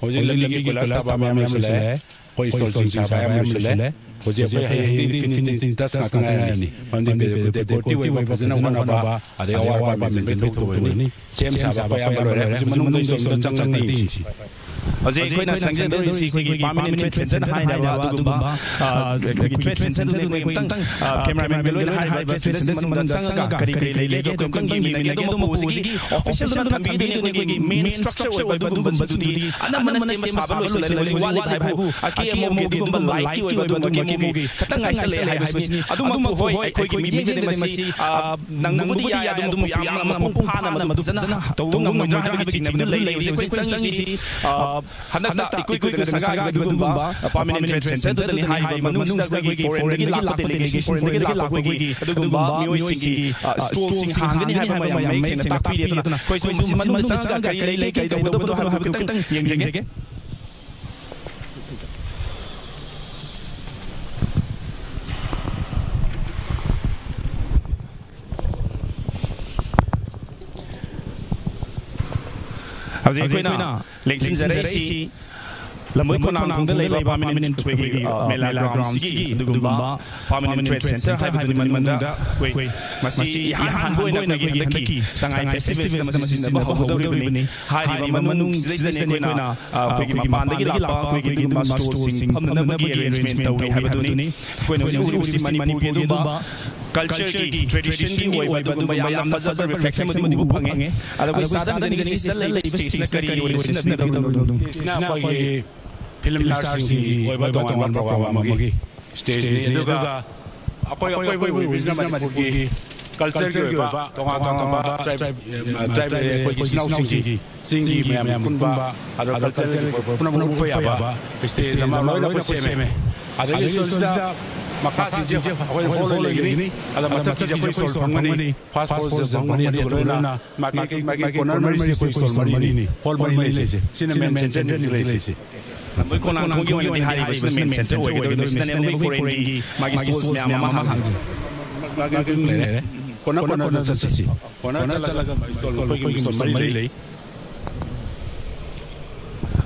ꯍꯧꯖꯤꯛ ꯂꯝꯕꯤꯒꯤ ꯀꯣꯏꯂꯥꯁ ꯊꯥꯕ ꯃꯌꯥꯝ ꯂꯣꯏꯁꯤꯜꯂꯦ꯫ ꯑꯩꯈꯣꯏ ꯏꯁꯇꯣꯜꯁꯤꯡ ꯁꯥꯕ ꯃꯌꯥꯝ ꯂꯣꯏꯁꯤꯜꯂꯦ꯫ ꯍꯧꯖꯤꯛ ꯑꯩꯈꯣꯏ ꯍꯌꯦꯡꯗꯤ ꯐꯤꯅꯤꯁꯤꯡ ꯇꯁ ꯉꯥꯛꯇ ꯉꯥꯏꯔꯅꯤ꯫ ꯃꯔꯝꯗꯤ ꯗꯦꯀꯣꯔꯦꯇꯤꯚ ꯑꯣꯏꯕ ꯐꯖꯅ ꯍꯣꯠꯅꯕ, ꯑꯗꯩ ꯑꯋꯥꯠ ꯑꯄꯥ ꯃꯦꯟꯁꯤꯟꯕꯒꯤ ꯊꯕꯛ ꯇꯧꯔꯅꯤ꯫ ꯁꯦꯝ ꯁꯥꯕ ꯑꯌꯥꯝꯕ ꯂꯣꯏꯔꯦ꯫ ꯍꯧꯖꯤꯛ ꯃꯅꯨꯡꯗ ꯏꯁꯇꯣꯜꯗ ꯆꯪꯉꯛꯇꯦ ꯏꯁꯤꯡꯁꯤ꯫ ꯍꯧꯖꯤꯛ ꯑꯩꯈꯣꯏꯅ ꯆꯪꯖꯗꯧꯔꯤꯁꯤ ꯑꯩꯈꯣꯏꯒꯤ permanent trade centre ꯍꯥꯏꯔꯕ ꯑꯗꯨꯒꯨꯝꯕ, ꯑ, ꯑꯩꯈꯣꯏꯒꯤ trade centre-ꯗꯨꯅꯤ꯫ ꯑꯩꯈꯣꯏ ꯑꯃꯨꯛꯇꯪ, ꯑ, cameraman-ꯒ ꯂꯣꯏꯅ ꯍꯥꯏꯔꯤꯕ trade centre ꯃꯅꯨꯡꯗ ꯆꯪꯉꯒ ꯀꯔꯤ ꯀꯔꯤ ꯂꯩꯒꯦ ꯑꯗꯨ ꯑꯃꯨꯛꯇꯪ ꯌꯦꯡꯃꯤꯟꯅꯒꯦ꯫ ꯑꯗꯨ ꯃꯄꯨ ꯍꯧꯖꯤꯛꯀꯤ official-ꯗꯨꯅ ꯊꯝꯕꯤꯗꯨꯅꯤ ꯑꯩꯈꯣꯏꯒꯤ main structure ꯑꯣꯏꯕ ꯑꯗꯨꯒꯨꯝꯕꯗꯨꯗꯤ ꯑꯅꯝꯕꯅ ꯁꯦꯝꯕ ꯁꯥꯕ ꯂꯣꯏꯁꯤꯜꯂꯦ꯫ ꯍꯧꯖꯤꯛ ꯋꯥꯠꯂꯤꯕ ꯍꯥꯏꯕꯨ ꯑꯀꯦ ꯑꯃꯧꯒꯤ ꯑꯗꯨꯒꯨꯝꯕ ꯂꯥꯏꯠꯀꯤ ꯑꯣꯏꯕ ꯑꯗꯨꯒꯨꯝꯕ ꯑꯀꯦ ꯑꯃꯧꯒꯤ ꯈꯇꯪ ꯉꯥꯏꯁꯜꯂꯦ ꯍꯥꯏꯕꯁꯤꯅꯤ꯫ ꯑꯗꯨꯃꯛꯄꯨ ꯍꯣꯏ, ꯑꯩꯈꯣꯏꯒꯤ media-ꯗꯗꯤ ꯃꯁꯤ, ꯑ, ꯅꯪꯕꯕꯨꯗꯤ ꯌꯥꯏ, ꯑꯗꯨꯕꯨ ꯌꯥꯝꯅ ꯃꯄꯨꯡ ꯐꯥꯅ ꯃꯗꯨ ꯐꯖꯅ ꯇꯧꯕ ꯉꯝꯃꯣꯏꯗ꯭ꯔꯥ ꯍꯥꯏꯕꯒꯤ ꯆꯤꯡꯅꯕꯗꯨ ꯂꯩꯔꯤ꯫ ꯍꯧꯖꯤꯛ ꯑꯩꯈꯣꯏ ꯆꯪꯉꯤꯁꯤ, ꯑ, ꯍꯟꯗꯛꯇ ꯏꯀꯨꯏ ꯀꯨꯏꯗꯅ ꯁꯪꯒꯥꯈꯤꯕ ꯑꯗꯨꯒꯨꯝꯕ permanent trade centre-ꯗꯨꯗꯅꯤ꯫ ꯍꯥꯏꯔꯤꯕ ꯃꯅꯨꯡꯁꯤꯗ ꯑꯩꯈꯣꯏꯒꯤ foreign-ꯗꯒꯤ ꯂꯥꯛꯄ delegation, foreign-ꯗꯒꯤ ꯂꯥꯛꯄ ꯑꯩꯈꯣꯏꯒꯤ ꯑꯗꯨꯒꯨꯝꯕ ꯃꯤꯑꯣꯏꯁꯤꯡꯒꯤ, ꯑ, stall-ꯁꯤꯡ ꯍꯥꯡꯒꯅꯤ ꯍꯥꯏꯕ ꯑꯃ ꯌꯥꯝ ꯃꯌꯦꯛ ꯁꯦꯡꯅ ꯇꯥꯛꯄꯤꯔꯦ꯫ ꯑꯗꯨꯅ ꯑꯩꯈꯣꯏꯁꯨ ꯃꯁꯤ ꯃꯅꯨꯡꯗ ꯆꯪꯉꯒ ꯀꯔꯤ ꯂꯩ, ꯀꯔꯤ ꯇꯧꯒꯗꯕꯅꯣ ꯍꯥꯏꯕꯗꯨ ꯈꯤꯇꯪ ꯌꯦꯡꯖꯒꯦ꯫ ꯍꯧꯖꯤꯛ ꯑꯩꯈꯣꯏꯅ ꯂꯦꯡꯁꯤꯟꯖꯔꯛꯏꯁꯤ ꯂꯝꯕꯣꯏ ꯈꯣꯡꯅꯥꯡꯈꯣꯡꯗ ꯂꯩꯕ permanent ꯑꯩꯈꯣꯏꯒꯤ, ꯑ, ꯃꯦꯂꯥ ground-ꯁꯤꯒꯤ ꯑꯗꯨꯒꯨꯝꯕ permanent trade centre ꯍꯥꯏꯕꯗꯨꯒꯤ ꯃꯅꯨꯡꯗ ꯑꯩꯈꯣꯏ ꯃꯁꯤ ꯏꯍꯥꯟ ꯍꯥꯟꯕ ꯑꯣꯏꯅ ꯑꯩꯈꯣꯏꯒꯤ ꯍꯟꯗꯛꯀꯤ ꯁꯉꯥꯏ festival-ꯁꯤꯗ ꯃꯁꯤ ꯁꯤꯖꯤꯟꯅꯕ ꯍꯧꯒꯗꯧꯔꯤꯕꯅꯤ꯫ ꯍꯥꯏꯔꯤꯕ ꯃꯅꯨꯡꯁꯤꯗꯩꯁꯤꯗꯅꯤ ꯑꯩꯈꯣꯏꯅ, ꯑ, ꯑꯩꯈꯣꯏꯒꯤ ꯃꯄꯥꯟꯗꯒꯤ ꯂꯥꯛꯄ ꯑꯩꯈꯣꯏꯒꯤ ꯑꯗꯨꯒꯨꯝꯕ stall-ꯁꯤꯡ ꯐꯝꯅꯅꯕꯒꯤ arrangement ꯇꯧꯔꯤ ꯍꯥꯏꯕꯗꯨꯅꯤ꯫ ꯑꯩꯈꯣꯏꯅ ꯍꯧꯖꯤꯛ ꯎꯔꯤꯕꯁꯤ ꯃꯅꯤꯄꯨꯔꯒꯤ ꯑꯗꯨꯒꯨꯝꯕ culture-ꯒꯤ, tradition-ꯒꯤ ꯑꯣꯏꯕ ꯑꯗꯨꯒꯨꯝꯕ ꯌꯥꯝꯅ ꯐꯖꯕ reflection ꯑꯃꯗꯤ ꯎꯕ ꯐꯪꯉꯦ꯫ ꯑꯗꯣ ꯑꯩꯈꯣꯏ ꯁꯥꯗꯝ ꯖꯦꯅꯤꯁꯤꯁꯇ ꯂꯩꯔꯤꯕ stage-ꯅ ꯀꯔꯤ ꯑꯣꯏꯅ ꯁꯤꯖꯤꯟꯅꯕꯤꯒꯗꯧꯔꯤꯕꯅꯣ? ꯑꯩꯈꯣꯏꯒꯤ film star-ꯁꯤꯡꯒꯤ ꯑꯣꯏꯕ ꯇꯣꯉꯥꯟꯕ program ꯑꯃꯒꯤ stage-ꯅꯤ꯫ ꯑꯗꯨꯒ ꯑꯩꯈꯣꯏ ꯑꯀꯣꯏꯕ ꯎꯕꯤꯁꯤꯅ ꯃꯅꯤꯄꯨꯔꯒꯤ culture-ꯒꯤ ꯑꯣꯏꯕ ꯇꯣꯉꯥꯟ ꯇꯣꯉꯥꯟꯕ tribe, tribe ꯑꯩꯈꯣꯏꯒꯤ ꯏꯆꯤꯟ ꯏꯅꯥꯎꯁꯤꯡꯒꯤ ꯆꯤꯡꯒꯤ ꯃꯌꯥꯝ ꯄꯨꯟꯕ, ꯑꯗꯣ culture-ꯒꯤ ꯄꯨꯝꯅꯃꯛ ꯎꯠꯄ ꯌꯥꯕ stage ꯑꯃ ꯂꯣꯏꯅ ꯑꯩꯈꯣꯏ ꯁꯦꯝꯃꯦ꯫ ꯑꯗꯒꯤ ꯁꯣꯝꯁꯤꯗ ꯃꯈꯥꯁꯤꯡꯁꯦ ꯑꯩꯈꯣꯏ hall ꯑꯣꯏꯅ ꯂꯩꯒꯅꯤ꯫ ꯑꯗ ꯃꯊꯛꯀꯤꯁꯦ ꯑꯩꯈꯣꯏ stall ꯐꯪꯒꯅꯤ, first floor-ꯁꯦ ꯐꯪꯒꯅꯤ꯫ ꯑꯗꯨꯒ ꯂꯣꯏꯅ ꯃꯥꯒꯤ, ꯃꯥꯒꯤ corner ꯃꯔꯤꯁꯦ ꯑꯩꯈꯣꯏ stall ꯃꯔꯤꯅꯤ, hall ꯃꯔꯤ ꯂꯩꯁꯦ꯫ ꯁꯤꯅ main centre-ꯅꯤ ꯂꯩꯁꯦ꯫ ꯂꯝꯕꯣꯏ ꯈꯣꯡꯅꯥꯡꯈꯣꯡꯒꯤ ꯑꯣꯏꯅꯗꯤ ꯍꯥꯏꯔꯤꯕꯁꯤꯅ main centre ꯑꯣꯏꯒꯗꯧꯔꯤꯕ, ꯃꯁꯤꯗꯅꯦ ꯑꯩꯈꯣꯏ foreign-ꯒꯤ ꯃꯥꯒꯤ stalls ꯃꯌꯥꯝ ꯑꯃ ꯍꯥꯡꯖꯩ꯫ ꯃꯥꯒꯤ ꯑꯗꯨꯝ ꯂꯩꯔꯦ꯫ Corner, corner-ꯗ ꯆꯠꯁꯤ꯫ Corner ꯆꯠꯂꯒ stall, ꯑꯩꯈꯣꯏꯒꯤ stall ꯃꯔꯤ ꯂꯩ꯫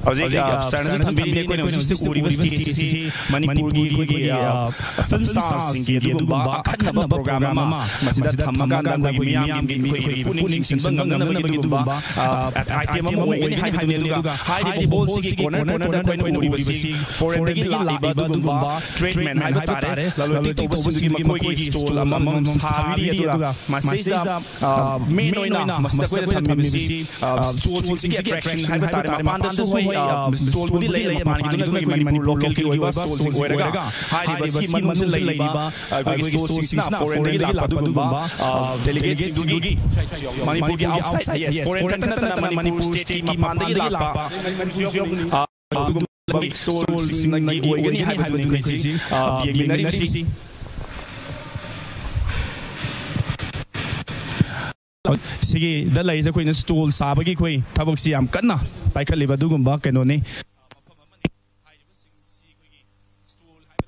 ꯍꯧꯖꯤꯛ, ꯑ, ꯁꯥꯔꯅꯁꯨ ꯊꯝꯕꯤꯔꯤꯅꯦ, ꯑꯩꯈꯣꯏꯅ ꯍꯧꯖꯤꯛ ꯍꯧꯖꯤꯛ ꯎꯔꯤꯕ ꯁ꯭ꯇꯦꯖ ꯑꯁꯤ ꯃꯅꯤꯄꯨꯔꯒꯤ ꯑꯩꯈꯣꯏꯒꯤ, ꯑ, ꯐꯤꯜꯝ ꯁ꯭ꯇꯥꯔꯁꯤꯡꯒꯤ ꯑꯗꯨꯒꯨꯝꯕ ꯑꯈꯟꯅꯕ ꯄ꯭ꯔꯣꯒ꯭ꯔꯥꯝ ꯑꯃ ꯃꯁꯤꯗ ꯊꯝꯃꯀꯥꯟꯗ ꯑꯩꯈꯣꯏꯒꯤ ꯃꯤꯌꯥꯝꯒꯤ ꯑꯩꯈꯣꯏꯒꯤ ꯄꯨꯛꯅꯤꯡ ꯆꯤꯡꯁꯤꯟꯕ ꯉꯝꯅꯕꯒꯤ ꯑꯗꯨꯒꯨꯝꯕ, ꯑ, ꯑꯥꯏꯇꯦꯝ ꯑꯃ ꯑꯣꯏꯒꯅꯤ ꯍꯥꯏꯕꯗꯨꯅꯤ꯫ ꯑꯗꯨꯒ ꯍꯥꯏꯔꯤꯕ ꯍꯣꯜꯁꯤꯒꯤ ꯀꯣꯔꯅꯔ ꯀꯣꯔꯅꯔꯗ ꯑꯩꯈꯣꯏꯅ ꯎꯔꯤꯕꯁꯤ ꯐꯣꯔꯦꯟꯗꯒꯤ ꯂꯥꯛꯂꯤꯕ ꯑꯗꯨꯒꯨꯝꯕ ꯇ꯭ꯔꯦꯗꯃꯦꯟ ꯍꯥꯏꯕ ꯇꯥꯔꯦ, ꯂꯂꯣꯟ ꯏꯇꯤꯛ ꯇꯧꯕꯁꯤꯡꯗꯨꯒꯤ ꯃꯈꯣꯏꯒꯤ ꯁ꯭ꯇꯣꯜ ꯑꯃꯃꯝ ꯁꯥꯕꯤꯔꯤ꯫ ꯑꯗꯨꯒ ꯃꯁꯤꯗ, ꯑ, ꯃꯦꯟ ꯑꯣꯏꯅ ꯃꯁꯤꯗ ꯑꯩꯈꯣꯏꯅ ꯊꯝꯃꯤꯕꯁꯤ, ꯑ, ꯁ꯭ꯇꯣꯜꯁꯤꯡꯁꯤꯒꯤ ꯑꯦꯇ꯭ꯔꯦꯛꯁꯟ ꯍꯥꯏꯕ ꯇꯥꯔꯦ꯫ ꯃꯄꯥꯟꯗꯁꯨ ꯍꯣꯏ, ꯑ, ꯁ꯭ꯇꯣꯜꯕꯨꯗꯤ ꯂꯩ, ꯃꯄꯥꯟꯒꯤꯗꯨꯅ ꯑꯩꯈꯣꯏꯒꯤ ꯃꯅꯤꯄꯨꯔ ꯂꯣꯀꯦꯜꯒꯤ ꯑꯣꯏꯕ ꯁ꯭ꯇꯣꯜꯁꯤꯡ ꯑꯣꯏꯔꯒ ꯍꯥꯏꯔꯤꯕ ꯁꯤ ꯃꯅꯨꯡꯁꯤꯗ ꯂꯩꯔꯤꯕ ꯑꯩꯈꯣꯏꯒꯤ ꯁ꯭ꯇꯣꯜꯁꯤꯡꯁꯤꯅ ꯐꯣꯔꯦꯟꯗꯒꯤ ꯂꯥꯛꯄ ꯑꯗꯨꯒꯨꯝꯕ, ꯑ, ꯗꯦꯂꯤꯒꯦꯠꯁꯤꯡꯗꯨꯒꯤ ꯃꯅꯤꯄꯨꯔꯒꯤ ꯑꯥꯎꯠꯁꯥꯏꯠ, ꯌꯦꯁ, ꯐꯣꯔꯦꯟ ꯈꯛꯇ ꯅꯠꯇꯅ ꯃꯅꯤꯄꯨꯔ ꯁ꯭ꯇꯦꯠꯀꯤ ꯃꯄꯥꯟꯗꯒꯤ ꯂꯥꯛꯄ, ꯑ, ꯑꯗꯨꯒꯨꯝꯕ ꯁ꯭ꯇꯣꯜꯁꯤꯡꯒꯤ ꯑꯣꯏꯒꯅꯤ ꯍꯥꯏꯕꯗꯨꯅꯤ ꯑꯩꯈꯣꯏꯁꯤ, ꯑ, ꯌꯦꯡꯃꯤꯟꯅꯔꯤꯕꯁꯤ꯫ ꯁꯤꯒꯤꯗ ꯂꯩꯔꯤꯁꯦ ꯑꯩꯈꯣꯏꯅ ꯁ꯭ꯇꯣꯜ ꯁꯥꯕꯒꯤ ꯑꯩꯈꯣꯏ ꯊꯕꯛꯁꯤ ꯌꯥꯝ ꯀꯟꯅ ꯄꯥꯏꯈꯠꯂꯤꯕ ꯑꯗꯨꯒꯨꯝꯕ ꯀꯩꯅꯣꯅꯤ꯫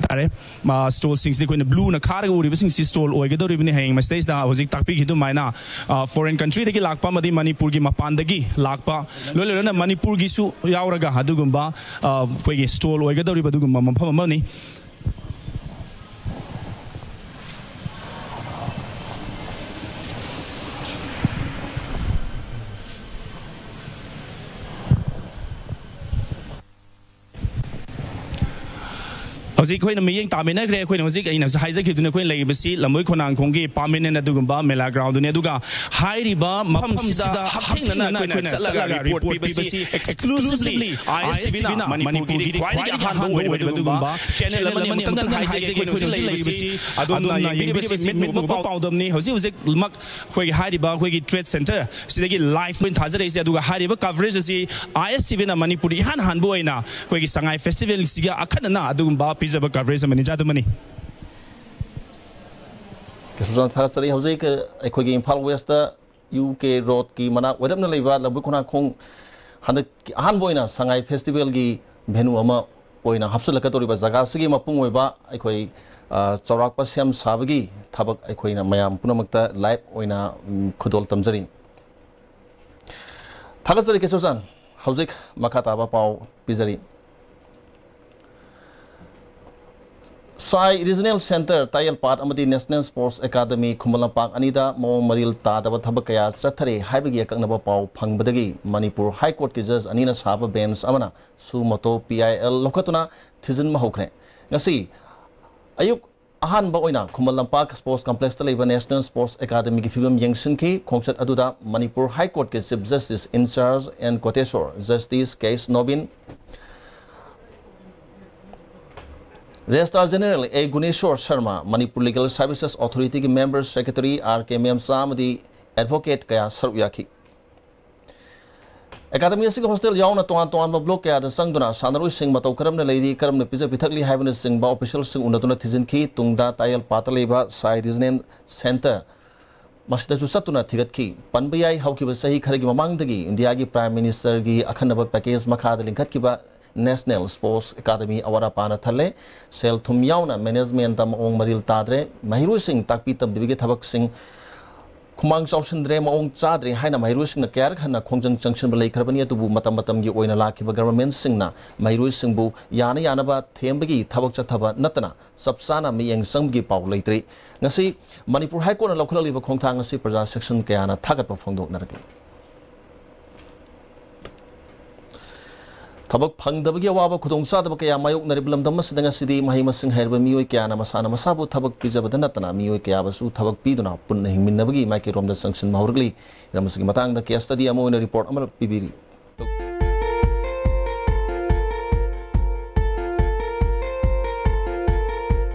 ꯇꯥꯔꯦ꯫ ꯃꯥ, ꯁ꯭ꯇꯣꯜꯁꯤꯡꯁꯤꯗꯤ ꯑꯩꯈꯣꯏꯅ ꯕ꯭ꯂꯨꯅ ꯈꯥꯔꯒ ꯎꯔꯤꯕꯁꯤꯡꯁꯤ ꯁ꯭ꯇꯣꯜ ꯑꯣꯏꯒꯗꯧꯔꯤꯕꯅꯤ꯫ ꯍꯌꯦꯡ ꯃꯁꯤꯗꯩꯁꯤꯗ ꯍꯧꯖꯤꯛ ꯇꯥꯛꯄꯤꯈꯤꯗꯨꯃꯥꯏꯅ, ꯑ, ꯐꯣꯔꯦꯟ ꯀꯟꯇ꯭ꯔꯤꯗꯒꯤ ꯂꯥꯛꯄ ꯑꯃꯗꯤ ꯃꯅꯤꯄꯨꯔꯒꯤ ꯃꯄꯥꯟꯗꯒꯤ ꯂꯥꯛꯄ, ꯂꯣꯏ ꯂꯣꯏꯅꯅ ꯃꯅꯤꯄꯨꯔꯒꯤꯁꯨ ꯌꯥꯎꯔꯒ ꯑꯗꯨꯒꯨꯝꯕ, ꯑ, ꯑꯩꯈꯣꯏꯒꯤ ꯁ꯭ꯇꯣꯜ ꯑꯣꯏꯒꯗꯧꯔꯤꯕ ꯑꯗꯨꯒꯨꯝꯕ ꯃꯐꯝ ꯑꯃꯅꯤ꯫ ꯍꯧꯖꯤꯛ ꯑꯩꯈꯣꯏꯅ ꯃꯤꯠꯌꯦꯡ ꯇꯥꯃꯤꯟꯅꯈ꯭ꯔꯦ꯫ ꯑꯩꯈꯣꯏꯅ ꯍꯧꯖꯤꯛ ꯑꯩꯅꯁꯨ ꯍꯥꯏꯖꯈꯤꯗꯨꯅ ꯑꯩꯈꯣꯏꯅ ꯂꯩꯔꯤꯕꯁꯤ ꯂꯝꯕꯣꯏ ꯈꯣꯡꯅꯥꯡꯈꯣꯡꯒꯤ ꯄꯥꯔꯃꯤꯅꯦꯟ ꯑꯗꯨꯒꯨꯝꯕ ꯃꯦꯂꯥ ꯒ꯭ꯔꯥꯎꯟꯗꯨꯅꯤ꯫ ꯑꯗꯨꯒ ꯍꯥꯏꯔꯤꯕ ꯃꯐꯝꯁꯤꯗ ꯍꯛꯊꯦꯡꯅꯅ ꯑꯩꯈꯣꯏꯅ ꯆꯠꯂꯒ ꯔꯤꯄꯣꯔꯠ ꯄꯤꯕꯁꯤ ꯑꯦꯛꯁꯀ꯭ꯂꯨꯁꯤꯚꯂꯤ ꯑꯥꯏ ꯑꯦꯁ ꯇꯤ ꯚꯤꯅ ꯃꯅꯤꯄꯨꯔꯒꯤ ꯈ꯭ꯋꯥꯏꯗꯒꯤ ꯑꯍꯥꯟꯕ ꯑꯣꯏꯔꯤꯕ ꯑꯗꯨꯒꯨꯝꯕ ꯆꯦꯅꯦꯜ ꯑꯃꯅꯤ꯫ ꯑꯃꯨꯛꯇꯪ ꯍꯥꯏꯖꯒꯦ, ꯑꯩꯈꯣꯏꯅ ꯍꯧꯖꯤꯛ ꯂꯩꯔꯤꯕꯁꯤ ꯑꯗꯣꯝꯅ ꯌꯦꯡꯕꯤꯔꯤꯕꯁꯤ ꯃꯤꯠ ꯃꯤꯠꯃꯛ ꯄꯥꯎꯗꯝꯅꯤ꯫ ꯍꯧꯖꯤꯛ ꯍꯧꯖꯤꯛꯃꯛ ꯑꯩꯈꯣꯏꯒꯤ ꯍꯥꯏꯔꯤꯕ ꯑꯩꯈꯣꯏꯒꯤ ꯇ꯭ꯔꯦꯗ ꯁꯦꯟꯇꯔ ꯁꯤꯗꯒꯤ ꯂꯥꯏꯚ ꯑꯣꯏꯅ ꯊꯥꯖꯔꯛꯏꯁꯦ꯫ ꯑꯗꯨꯒ ꯍꯥꯏꯔꯤꯕ ꯀꯚꯔꯦꯖ ꯑꯁꯤ ꯑꯥꯏ ꯑꯦꯁ ꯇꯤ ꯚꯤꯅ ꯃꯅꯤꯄꯨꯔꯗ ꯏꯍꯥꯟ ꯍꯥꯟꯕ ꯑꯣꯏꯅ ꯑꯩꯈꯣꯏꯒꯤ ꯁꯉꯥꯏ ꯐꯦꯁꯇꯤꯚꯦꯜꯁꯤꯒ ꯑꯈꯟꯅꯅ ꯑꯗꯨꯒꯨꯝꯕ ꯄꯤꯖꯕ ꯀꯚꯔꯦꯖ ꯑꯃꯅꯤ꯫ ꯖꯥꯗꯨꯃꯅꯤ꯫ ꯀ꯭ꯔꯤꯁꯅ ꯊꯥꯒꯠꯆꯔꯤ꯫ ꯍꯧꯖꯤꯛ ꯑꯩꯈꯣꯏꯒꯤ ꯏꯝꯐꯥꯜ ꯋꯦꯁꯇ ꯌꯨ ꯀꯦ ꯔꯣꯗꯀꯤ ꯃꯅꯥꯛ ꯑꯣꯏꯔꯞꯅ ꯂꯩꯕ ꯂꯝꯕꯣꯏ ꯈꯣꯡꯅꯥꯡꯈꯣꯡ ꯍꯟꯗꯛ ꯑꯍꯥꯟꯕ ꯑꯣꯏꯅ ꯁꯉꯥꯏ ꯐꯦꯁꯇꯤꯚꯦꯜꯒꯤ ꯚꯦꯅꯨ ꯑꯃ ꯑꯣꯏꯅ ꯍꯥꯞꯆꯤꯜꯂꯛꯀꯗꯧꯔꯤꯕ ꯖꯒꯥꯁꯤꯒꯤ ꯃꯄꯨꯡ ꯑꯣꯏꯕ ꯑꯩꯈꯣꯏ, ꯑ, ꯆꯥꯎꯔꯥꯛꯄ ꯁꯦꯝ ꯁꯥꯕꯒꯤ ꯊꯕꯛ ꯑꯩꯈꯣꯏꯅ ꯃꯌꯥꯝ ꯄꯨꯝꯅꯃꯛꯇ ꯂꯥꯏꯚ ꯑꯣꯏꯅ, ꯎꯝ, ꯈꯨꯗꯣꯜ ꯇꯝꯖꯔꯤ꯫ ꯊꯥꯒꯠꯆꯔꯤ ꯀꯦꯁꯣꯆꯥꯟ꯫ ꯍꯧꯖꯤꯛ ꯃꯈꯥ ꯇꯥꯕ ꯄꯥꯎ ꯄꯤꯖꯔꯤ꯫ ꯁꯥꯏ ꯔꯤꯖꯅꯦꯜ ꯁꯦꯟꯇꯔ ꯇꯥꯌꯦꯜꯄꯥꯠ ꯑꯃꯗꯤ national sports academy Khuman Lampak ꯑꯅꯤꯗ ꯃꯑꯣꯡ ꯃꯔꯤꯜ ꯇꯥꯗꯕ ꯊꯕꯛ ꯀꯌꯥ ꯆꯠꯊꯔꯤ ꯍꯥꯏꯕꯒꯤ ꯑꯀꯛꯅꯕ ꯄꯥꯎ ꯐꯪꯕꯗꯒꯤ ꯃꯅꯤꯄꯨꯔ ꯍꯥꯏ ꯀꯣꯔꯠꯀꯤ ꯖꯖ ꯑꯅꯤꯅ ꯁꯥꯕ ꯕꯦꯟꯆ ꯑꯃꯅ suo motu P I L ꯂꯧꯈꯠꯇꯨꯅ ꯊꯤꯖꯤꯟꯕ ꯍꯧꯈ꯭ꯔꯦ꯫ ꯉꯁꯤ ꯑꯌꯨꯛ ꯑꯍꯥꯟꯕ ꯑꯣꯏꯅ ꯈꯨꯃꯟ ꯂꯝꯄꯥꯛ ꯁ꯭ꯄꯣꯔꯠꯁ ꯀꯝꯄ꯭ꯂꯦꯛꯁꯇ ꯂꯩꯕ ꯅꯦꯁꯅꯦꯜ ꯁ꯭ꯄꯣꯔꯠꯁ ꯑꯦꯀꯥꯗꯃꯤꯒꯤ ꯐꯤꯕꯝ ꯌꯦꯡꯁꯤꯟꯈꯤ꯫ ꯈꯣꯡꯆꯠ ꯑꯗꯨꯗ ꯃꯅꯤꯄꯨꯔ ꯍꯥꯏ ꯀꯣꯔꯠꯀꯤ chief justice in charge N Kotiswar, justice K S Nobin, registrar general A Guneshwar Sharma, Manipur legal services ꯑꯣꯊꯣꯔꯤꯇꯤꯒꯤ member secretary R K Memcha ꯑꯃꯗꯤ ꯑꯦꯗꯚꯣꯀꯦꯠ ꯀꯌꯥ ꯁꯔꯨꯛ ꯌꯥꯈꯤ꯫ ꯑꯦꯀꯥꯗꯃꯤ ꯑꯁꯤꯒꯤ ꯍꯣꯁꯇꯦꯜ ꯌꯥꯎꯅ ꯇꯣꯉꯥꯟ ꯇꯣꯉꯥꯟꯕ ꯕ꯭ꯂꯣꯛ ꯀꯌꯥꯗ ꯆꯪꯗꯨꯅ ꯁꯥꯟꯅꯔꯣꯏꯁꯤꯡ ꯃꯇꯧ ꯀꯔꯝꯅ ꯂꯩꯔꯤ, ꯀꯔꯝꯅ ꯄꯤꯖ ꯄꯤꯊꯛꯂꯤ ꯍꯥꯏꯕꯅꯆꯤꯡꯕ ꯑꯣꯐꯤꯁꯤꯌꯦꯜꯁꯤꯡ ꯎꯅꯗꯨꯅ ꯊꯤꯖꯤꯟꯈꯤ꯫ ꯇꯨꯡꯗ ꯇꯥꯌꯦꯜꯄꯥꯠꯇ ꯂꯩꯕ ꯁꯥꯏ ꯔꯤꯖꯅꯦꯜ ꯁꯦꯟꯇꯔ ꯃꯁꯤꯗꯁꯨ ꯆꯠꯇꯨꯅ ꯊꯤꯒꯠꯈꯤ꯫ ꯄꯟꯕ ꯌꯥꯏ, ꯍꯧꯈꯤꯕ ꯆꯍꯤ ꯈꯔꯒꯤ ꯃꯃꯥꯡꯗꯒꯤ ꯏꯟꯗꯤꯌꯥꯒꯤ ꯄ꯭ꯔꯥꯏꯝ ꯃꯤꯅꯤꯁꯇꯔꯒꯤ ꯑꯈꯟꯅꯕ ꯄꯦꯀꯦꯖ ꯃꯈꯥꯗ ꯂꯤꯡꯈꯠꯈꯤꯕ ꯅꯦꯁꯅꯦꯜ ꯁ꯭ꯄꯣꯔꯠꯁ ꯑꯦꯀꯥꯗꯃꯤ ꯑꯋꯥꯠ ꯑꯄꯥꯅ ꯊꯜꯂꯦ꯫ ꯁꯦꯜ ꯊꯨꯝ ꯌꯥꯎꯅ ꯃꯦꯅꯦꯖꯃꯦꯟꯇ ꯃꯑꯣꯡ ꯃꯔꯤꯜ ꯇꯥꯗ꯭ꯔꯦ꯫ ꯃꯍꯩꯔꯣꯏꯁꯤꯡ ꯇꯥꯛꯄꯤ ꯇꯝꯕꯤꯕꯒꯤ ꯊꯕꯛꯁꯤꯡ ꯈꯨꯃꯥꯡ ꯆꯥꯎꯁꯤꯟꯗ꯭ꯔꯦ, ꯃꯑꯣꯡ ꯆꯥꯗ꯭ꯔꯦ ꯍꯥꯏꯅ ꯃꯍꯩꯔꯣꯏꯁꯤꯡꯅ ꯀꯌꯥꯔꯛ ꯍꯟꯅ ꯈꯣꯡꯖꯪ ꯆꯪꯁꯤꯟꯕ ꯂꯩꯈ꯭ꯔꯕꯅꯤ꯫ ꯑꯗꯨꯕꯨ ꯃꯇꯝ ꯃꯇꯝꯒꯤ ꯑꯣꯏꯅ ꯂꯥꯛꯈꯤꯕ ꯒꯚꯔꯟꯃꯦꯟꯠꯁꯤꯡꯅ ꯃꯍꯩꯔꯣꯏꯁꯤꯡꯕꯨ ꯌꯥꯅ ꯌꯥꯅꯕ ꯊꯦꯝꯕꯒꯤ ꯊꯕꯛ ꯆꯠꯊꯕ ꯅꯠꯇꯅ ꯆꯞ ꯆꯥꯅ ꯃꯤꯠꯌꯦꯡ ꯆꯪꯕꯒꯤ ꯄꯥꯎ ꯂꯩꯇ꯭ꯔꯤ꯫ ꯉꯁꯤ ꯃꯅꯤꯄꯨꯔ ꯍꯥꯏ ꯀꯣꯔꯠꯅ ꯂꯧꯈꯠꯂꯛꯂꯤꯕ ꯈꯣꯡꯊꯥꯡ ꯑꯁꯤ ꯄ꯭ꯔꯖꯥ ꯁꯦꯛꯁꯟ ꯀꯌꯥꯅ ꯊꯥꯒꯠꯄ ꯐꯣꯡꯗꯣꯛꯅꯔꯛꯂꯤ꯫ ꯊꯕꯛ ꯐꯪꯗꯕꯒꯤ ꯑꯋꯥꯕ ꯈꯨꯗꯣꯡꯆꯥꯗꯕ ꯀꯌꯥ ꯃꯥꯌꯣꯛꯅꯔꯤꯕ ꯂꯝꯗꯝ ꯑꯁꯤꯗ ꯉꯁꯤꯗꯤ ꯃꯍꯩ ꯃꯁꯤꯡ ꯍꯩꯔꯕ ꯃꯤꯑꯣꯏ ꯀꯌꯥꯅ ꯃꯁꯥꯅ ꯃꯁꯥꯕꯨ ꯊꯕꯛ ꯄꯤꯖꯕꯗ ꯅꯠꯇꯅ ꯃꯤꯑꯣꯏ ꯀꯌꯥꯕꯨꯁꯨ ꯊꯕꯛ ꯄꯤꯗꯨꯅ ꯄꯨꯟꯅ ꯍꯤꯡꯃꯤꯟꯅꯕꯒꯤ ꯃꯥꯏꯀꯩꯔꯣꯝꯗ ꯆꯪꯁꯤꯟꯕ ꯍꯧꯔꯛꯂꯤ꯫ ꯍꯤꯔꯝ ꯑꯁꯤꯒꯤ ꯃꯇꯥꯡꯗ ꯀꯦ ꯑꯦꯁ ꯁ꯭ꯇꯗꯤ ꯑꯃ ꯑꯣꯏꯅ ꯔꯤꯄꯣꯔꯠ ꯑꯃ ꯄꯤꯕꯤꯔꯤ꯫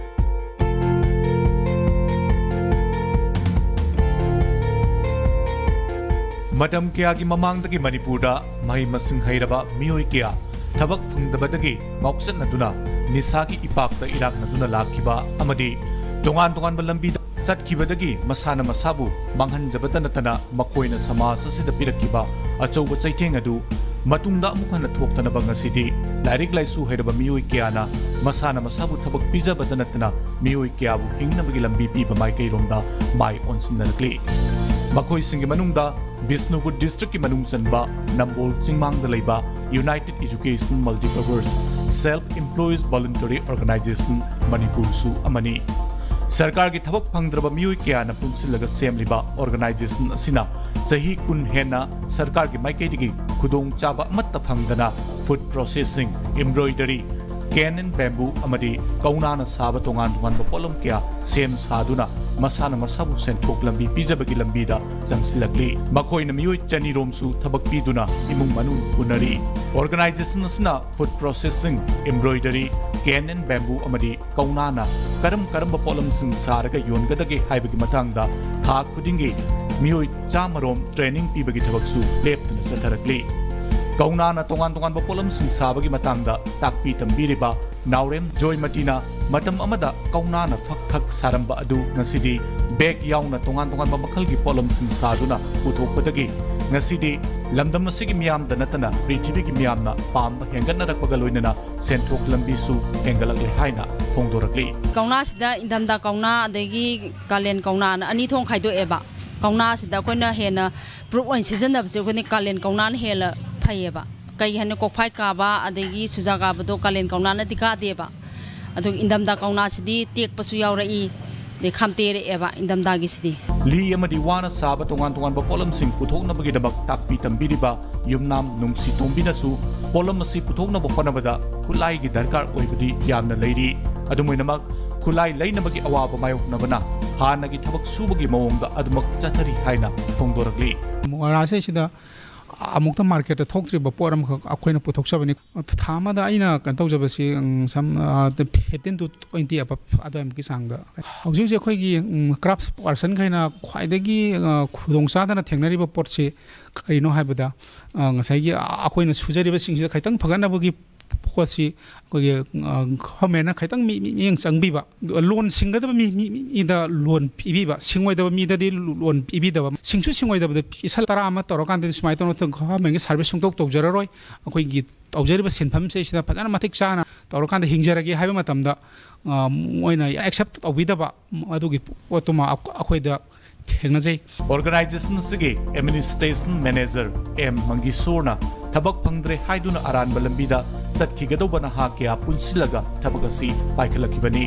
ꯃꯇꯝ ꯀꯌꯥꯒꯤ ꯃꯃꯥꯡꯗꯒꯤ ꯃꯅꯤꯄꯨꯔꯗ ꯃꯍꯩ ꯃꯁꯤꯡ ꯍꯩꯔꯕ ꯃꯤꯑꯣꯏ ꯀꯌꯥ ꯊꯕꯛ ꯐꯪꯗꯕꯗꯒꯤ ꯉꯥꯎꯆꯠꯅꯗꯨꯅ ꯅꯤꯁꯥꯒꯤ ꯏꯄꯥꯛꯇ ꯏꯔꯥꯛꯅꯗꯨꯅ ꯂꯥꯛꯈꯤꯕ ꯑꯃꯗꯤ ꯇꯣꯉꯥꯟ ꯇꯣꯉꯥꯟꯕ ꯂꯝꯕꯤꯗ ꯆꯠꯈꯤꯕꯗꯒꯤ ꯃꯁꯥꯅ ꯃꯁꯥꯕꯨ ꯃꯥꯡꯍꯟꯖꯕꯇ ꯅꯠꯇꯅ ꯃꯈꯣꯏꯅ ꯁꯃꯥꯖ ꯑꯁꯤꯗ ꯄꯤꯔꯛꯈꯤꯕ ꯑꯆꯧꯕ ꯆꯩꯊꯦꯡ ꯑꯗꯨ ꯃꯇꯨꯡꯗ ꯑꯃꯨꯛ ꯍꯟꯅ ꯊꯣꯛꯇꯅꯕ ꯉꯁꯤꯗꯤ ꯂꯥꯏꯔꯤꯛ ꯂꯥꯏꯁꯨ ꯍꯩꯔꯕ ꯃꯤꯑꯣꯏ ꯀꯌꯥꯅ ꯃꯁꯥꯅ ꯃꯁꯥꯕꯨ ꯊꯕꯛ ꯄꯤꯖꯕꯇ ꯅꯠꯇꯅ ꯃꯤꯑꯣꯏ ꯀꯌꯥꯕꯨ ꯍꯤꯡꯅꯕꯒꯤ ꯂꯝꯕꯤ ꯄꯤꯕ ꯃꯥꯏꯀꯩꯔꯣꯝꯗ ꯃꯥꯏ ꯑꯣꯟꯁꯤꯟꯅꯔꯛꯂꯤ꯫ ꯃꯈꯣꯏꯁꯤꯡꯒꯤ ꯃꯅꯨꯡꯗ ꯕꯤꯁꯅꯨꯄꯨꯔ ꯗꯤꯁꯇ꯭ꯔꯤꯛꯀꯤ ꯃꯅꯨꯡ ꯆꯟꯕ ꯅꯝꯕꯣꯜ ꯆꯤꯡꯃꯥꯡꯗ ꯂꯩꯕ United Education Multipurpose Self Employees Voluntary Organization ꯃꯅꯤꯄꯨꯔꯁꯨ ꯑꯃꯅꯤ꯫ ꯁꯔꯀꯥꯔꯒꯤ ꯊꯕꯛ ꯐꯪꯗ꯭ꯔꯕ ꯃꯤꯑꯣꯏ ꯀꯌꯥꯅ ꯄꯨꯟꯁꯤꯜꯂꯒ ꯁꯦꯝꯂꯤꯕ organization ꯑꯁꯤꯅ ꯆꯍꯤ ꯀꯨꯟ ꯍꯦꯟꯅ ꯁꯔꯀꯥꯔꯒꯤ ꯃꯥꯏꯀꯩꯗꯒꯤ ꯈꯨꯗꯣꯡꯆꯥꯕ ꯑꯃꯠꯇ ꯐꯪꯗꯅ food processing, embroidery, cane and bamboo ꯑꯃꯗꯤ ꯀꯧꯅꯥꯅ ꯁꯥꯕ ꯇꯣꯉꯥꯟ ꯇꯣꯉꯥꯟꯕ ꯄꯣꯠꯂꯝ ꯀꯌꯥ ꯁꯦꯝ ꯁꯥꯗꯨꯅ ꯃꯁꯥꯅ ꯃꯁꯥꯕꯨ ꯁꯦꯟꯊꯣꯛ ꯂꯝꯕꯤ ꯄꯤꯖꯕꯒꯤ ꯂꯝꯕꯤꯗ ꯆꯪꯁꯤꯜꯂꯛꯂꯤ꯫ ꯃꯈꯣꯏꯅ ꯃꯤꯑꯣꯏ ꯆꯅꯤ ꯔꯣꯝꯁꯨ ꯊꯕꯛ ꯄꯤꯗꯨꯅ ꯏꯃꯨꯡ ꯃꯅꯨꯡ ꯄꯨꯅꯔꯤ꯫ Organization ꯑꯁꯤꯅ food processing, embroidery, cane and bamboo ꯑꯃꯗꯤ ꯀꯧꯅꯥꯅ ꯀꯔꯝ ꯀꯔꯝꯕ ꯄꯣꯠꯂꯝꯁꯤꯡ ꯁꯥꯔꯒ ꯌꯣꯟꯒꯗꯒꯦ ꯍꯥꯏꯕꯒꯤ ꯃꯇꯥꯡꯗ ꯊꯥ ꯈꯨꯗꯤꯡꯒꯤ ꯃꯤꯑꯣꯏ ꯆꯥꯝꯃ ꯔꯣꯝ training ꯄꯤꯕꯒꯤ ꯊꯕꯛꯁꯨ ꯂꯦꯞꯇꯅ ꯆꯠꯊꯔꯛꯂꯤ꯫ ꯀꯧꯅꯥꯅ ꯇꯣꯉꯥꯟ ꯇꯣꯉꯥꯟꯕ ꯄꯣꯠꯂꯝꯁꯤꯡ ꯁꯥꯕꯒꯤ ꯃꯇꯥꯡꯗ ꯇꯥꯛꯄꯤ ꯇꯝꯕꯤꯔꯤꯕ ꯅꯥꯎꯔꯦꯝ ꯖꯣꯏꯃꯇꯤꯅ ꯃꯇꯝ ꯑꯃꯗ ꯀꯧꯅꯥꯅ ꯐꯛ ꯊꯛ ꯁꯥꯔꯝꯕ ꯑꯗꯨ ꯉꯁꯤꯗꯤ bag ꯌꯥꯎꯅ ꯇꯣꯉꯥꯟ ꯇꯣꯉꯥꯟꯕ ꯃꯈꯜꯒꯤ ꯄꯣꯠꯂꯝꯁꯤꯡ ꯁꯥꯗꯨꯅ ꯄꯨꯊꯣꯛꯄꯗꯒꯤ ꯉꯁꯤꯗꯤ ꯂꯝꯗꯝ ꯑꯁꯤꯒꯤ ꯃꯤꯌꯥꯝꯗ ꯅꯠꯇꯅ ꯄ꯭ꯔꯤꯊꯤꯕꯤꯒꯤ ꯃꯤꯌꯥꯝꯅ ꯄꯥꯝꯕ ꯍꯦꯟꯒꯠꯅꯔꯛꯄꯒ ꯂꯣꯏꯅꯅ ꯁꯦꯟꯊꯣꯛ ꯂꯝꯕꯤꯁꯨ ꯍꯦꯟꯒꯠꯂꯛꯂꯦ ꯍꯥꯏꯅ ꯐꯣꯡꯗꯣꯔꯛꯂꯤ꯫ ꯀꯧꯅꯥꯁꯤꯗ ꯏꯪꯊꯝꯊꯥ ꯀꯧꯅꯥ ꯑꯗꯒꯤ ꯀꯥꯂꯦꯟ ꯀꯧꯅꯥꯅ ꯑꯅꯤ ꯊꯣꯛꯅ ꯈꯥꯏꯗꯣꯛꯑꯦꯕ꯫ ꯀꯧꯅꯥꯁꯤꯗ ꯑꯩꯈꯣꯏꯅ ꯍꯦꯟꯅ proof ꯑꯣꯏꯅ ꯁꯤꯖꯤꯟꯅꯕꯁꯦ ꯑꯩꯈꯣꯏꯅ ꯀꯥꯂꯦꯟ ꯀꯧꯅꯥꯅ ꯍꯦꯟꯅ ꯐꯩꯌꯦꯕ꯫ ꯀꯩ ꯍꯥꯏꯅ ꯀꯣꯛꯐꯥꯏ ꯀꯥꯕ ꯑꯗꯒꯤ ꯁꯨꯖꯥ ꯀꯥꯕꯗꯣ ꯀꯥꯂꯦꯟ ꯀꯧꯅꯥꯅꯗꯤ ꯀꯥꯗꯦꯕ꯫ ꯑꯗꯨꯒ ꯏꯪꯊꯝꯊꯥ ꯀꯧꯅꯥꯁꯤꯗꯤ ꯇꯦꯛꯄꯁꯨ ꯌꯥꯎꯔꯛꯏ, ꯑꯗꯩ ꯈꯥꯝꯇꯦꯔꯛꯑꯦꯕ ꯏꯪꯊꯝꯊꯥꯒꯤꯁꯤꯗꯤ꯫ ꯂꯤ ꯑꯃꯗꯤ ꯋꯥꯅ ꯁꯥꯕ ꯇꯣꯉꯥꯟ ꯇꯣꯉꯥꯟꯕ ꯄꯣꯠꯂꯝꯁꯤꯡ ꯄꯨꯊꯣꯛꯅꯕꯒꯤꯗꯃꯛ ꯇꯥꯛꯄꯤ ꯇꯝꯕꯤꯔꯤꯕ ꯌꯨꯝꯅꯥꯝ ꯅꯨꯡꯁꯤꯇꯣꯝꯕꯤꯅꯁꯨ ꯄꯣꯠꯂꯝ ꯑꯁꯤ ꯄꯨꯊꯣꯛꯅꯕ ꯍꯣꯠꯅꯕꯗ ꯈꯨꯠꯂꯥꯏꯒꯤ ꯗꯔꯀꯥꯔ ꯑꯣꯏꯕꯗꯤ ꯌꯥꯝꯅ ꯂꯩꯔꯤ꯫ ꯑꯗꯨꯝ ꯑꯣꯏꯅꯃꯛ, ꯈꯨꯠꯂꯥꯏ ꯂꯩꯅꯕꯒꯤ ꯑꯋꯥꯕ ꯃꯥꯌꯣꯛꯅꯕꯅ ꯍꯥꯟꯅꯒꯤ ꯊꯕꯛ ꯁꯨꯕꯒꯤ ꯃꯑꯣꯡꯗ ꯑꯗꯨꯃꯛ ꯆꯠꯊꯔꯤ ꯍꯥꯏꯅ ꯐꯣꯡꯗꯣꯔꯛꯂꯤ꯫ ꯃꯣꯔꯥꯁꯦ ꯁꯤꯗ ꯑꯃꯨꯛꯇ ꯃꯥꯔꯀꯦꯠꯇ ꯊꯣꯛꯇ꯭ꯔꯤꯕ ꯄꯣꯠ ꯑꯃꯈꯛ ꯑꯩꯈꯣꯏꯅ ꯄꯨꯊꯣꯛꯆꯕꯅꯤ꯫ ꯊꯥ ꯑꯃꯗ ꯑꯩꯅ ꯀꯩꯅꯣ ꯇꯧꯖꯕꯁꯤ, ꯎꯝ, ꯁꯝ, ꯑ, fifteen to twenty ꯑꯕꯞ ꯑꯗꯨꯋꯥꯏꯃꯨꯛꯀꯤ ꯆꯥꯡꯗ꯫ ꯍꯧꯖꯤꯛ ꯍꯧꯖꯤꯛ ꯑꯩꯈꯣꯏꯒꯤ, ꯎꯝ, ꯀ꯭ꯔꯥꯐ ꯄꯥꯔꯁꯟꯈꯩꯅ ꯈ꯭ꯋꯥꯏꯗꯒꯤ, ꯑ, ꯈꯨꯗꯣꯡꯆꯥꯗꯅ ꯊꯦꯡꯅꯔꯤꯕ ꯄꯣꯠꯁꯤ ꯀꯔꯤꯅꯣ ꯍꯥꯏꯕꯗ, ꯑ, ꯉꯁꯥꯏꯒꯤ, ꯑ, ꯑꯩꯈꯣꯏꯅ ꯁꯨꯖꯔꯤꯕꯁꯤꯡꯁꯤꯗ ꯈꯤꯇꯪ ꯐꯒꯠꯅꯕꯒꯤ ꯄꯣꯠꯁꯤ ꯑꯩꯈꯣꯏꯒꯤ, ꯑ, ꯒꯚꯔꯟꯃꯦꯟꯅ ꯈꯤꯇꯪ ꯃꯤ-, ꯃꯤ-, ꯃꯤꯠꯌꯦꯡ ꯆꯪꯕꯤꯕ, ꯂꯣꯟ ꯁꯤꯡꯒꯗꯕ ꯃꯤ, ꯃꯤ, ꯃꯤ-, ꯃꯤꯗ ꯂꯣꯟ ꯄꯤꯕꯤꯕ, ꯁꯤꯡꯉꯣꯏꯗꯕ ꯃꯤꯗꯗꯤ ꯂꯣꯟ ꯄꯤꯕꯤꯗꯕ, ꯁꯤꯡꯁꯨ ꯁꯤꯡꯉꯣꯏꯗꯕꯗ ꯏꯁꯜ ꯇꯔꯥ ꯑꯃ ꯇꯧꯔꯀꯥꯟꯗꯗꯤ ꯁꯨꯃꯥꯏꯅ ꯇꯧꯅ ꯒꯚꯔꯟꯃꯦꯟꯒꯤ ꯁꯥꯔꯚꯤꯁ ꯁꯨꯡꯇꯧ ꯇꯧꯖꯔꯔꯣꯏ, ꯑꯩꯈꯣꯏꯒꯤ ꯇꯧꯖꯔꯤꯕ ꯁꯤꯟꯐꯝꯁꯦ ꯁꯤꯗ ꯐꯖꯅ ꯃꯇꯤꯛ ꯆꯥꯅ ꯇꯧꯔꯀꯥꯟꯗ ꯍꯤꯡꯖꯔꯒꯦ ꯍꯥꯏꯕ ꯃꯇꯝꯗ, ꯑ, ꯃꯣꯏꯅ ꯑꯦꯛꯁꯦꯞ ꯇꯧꯕꯤꯗꯕ, ꯑꯗꯨꯒꯤ ꯄꯣꯠꯇꯨꯃ ꯑꯩꯈꯣꯏꯗ ꯊꯦꯡꯅꯖꯩ꯫ ꯑꯣꯔꯒꯅꯥꯏꯖꯦꯁꯟ ꯑꯁꯤꯒꯤ ꯑꯦꯗꯃꯤꯅꯤꯁꯇ꯭ꯔꯦꯁꯟ ꯃꯦꯅꯦꯖꯔ ꯑꯦꯝ ꯃꯪꯒꯤꯁꯣꯔꯅ ꯊꯕꯛ ꯐꯪꯗ꯭ꯔꯦ ꯍꯥꯏꯗꯨꯅ ꯑꯔꯥꯟꯕ ꯂꯝꯕꯤꯗ ꯆꯠꯈꯤꯒꯗꯧꯕ ꯅꯍꯥ ꯀꯌꯥ ꯄꯨꯟꯁꯤꯜꯂꯒ ꯊꯕꯛ ꯑꯁꯤ ꯄꯥꯏꯈꯠꯂꯛꯈꯤꯕꯅꯤ꯫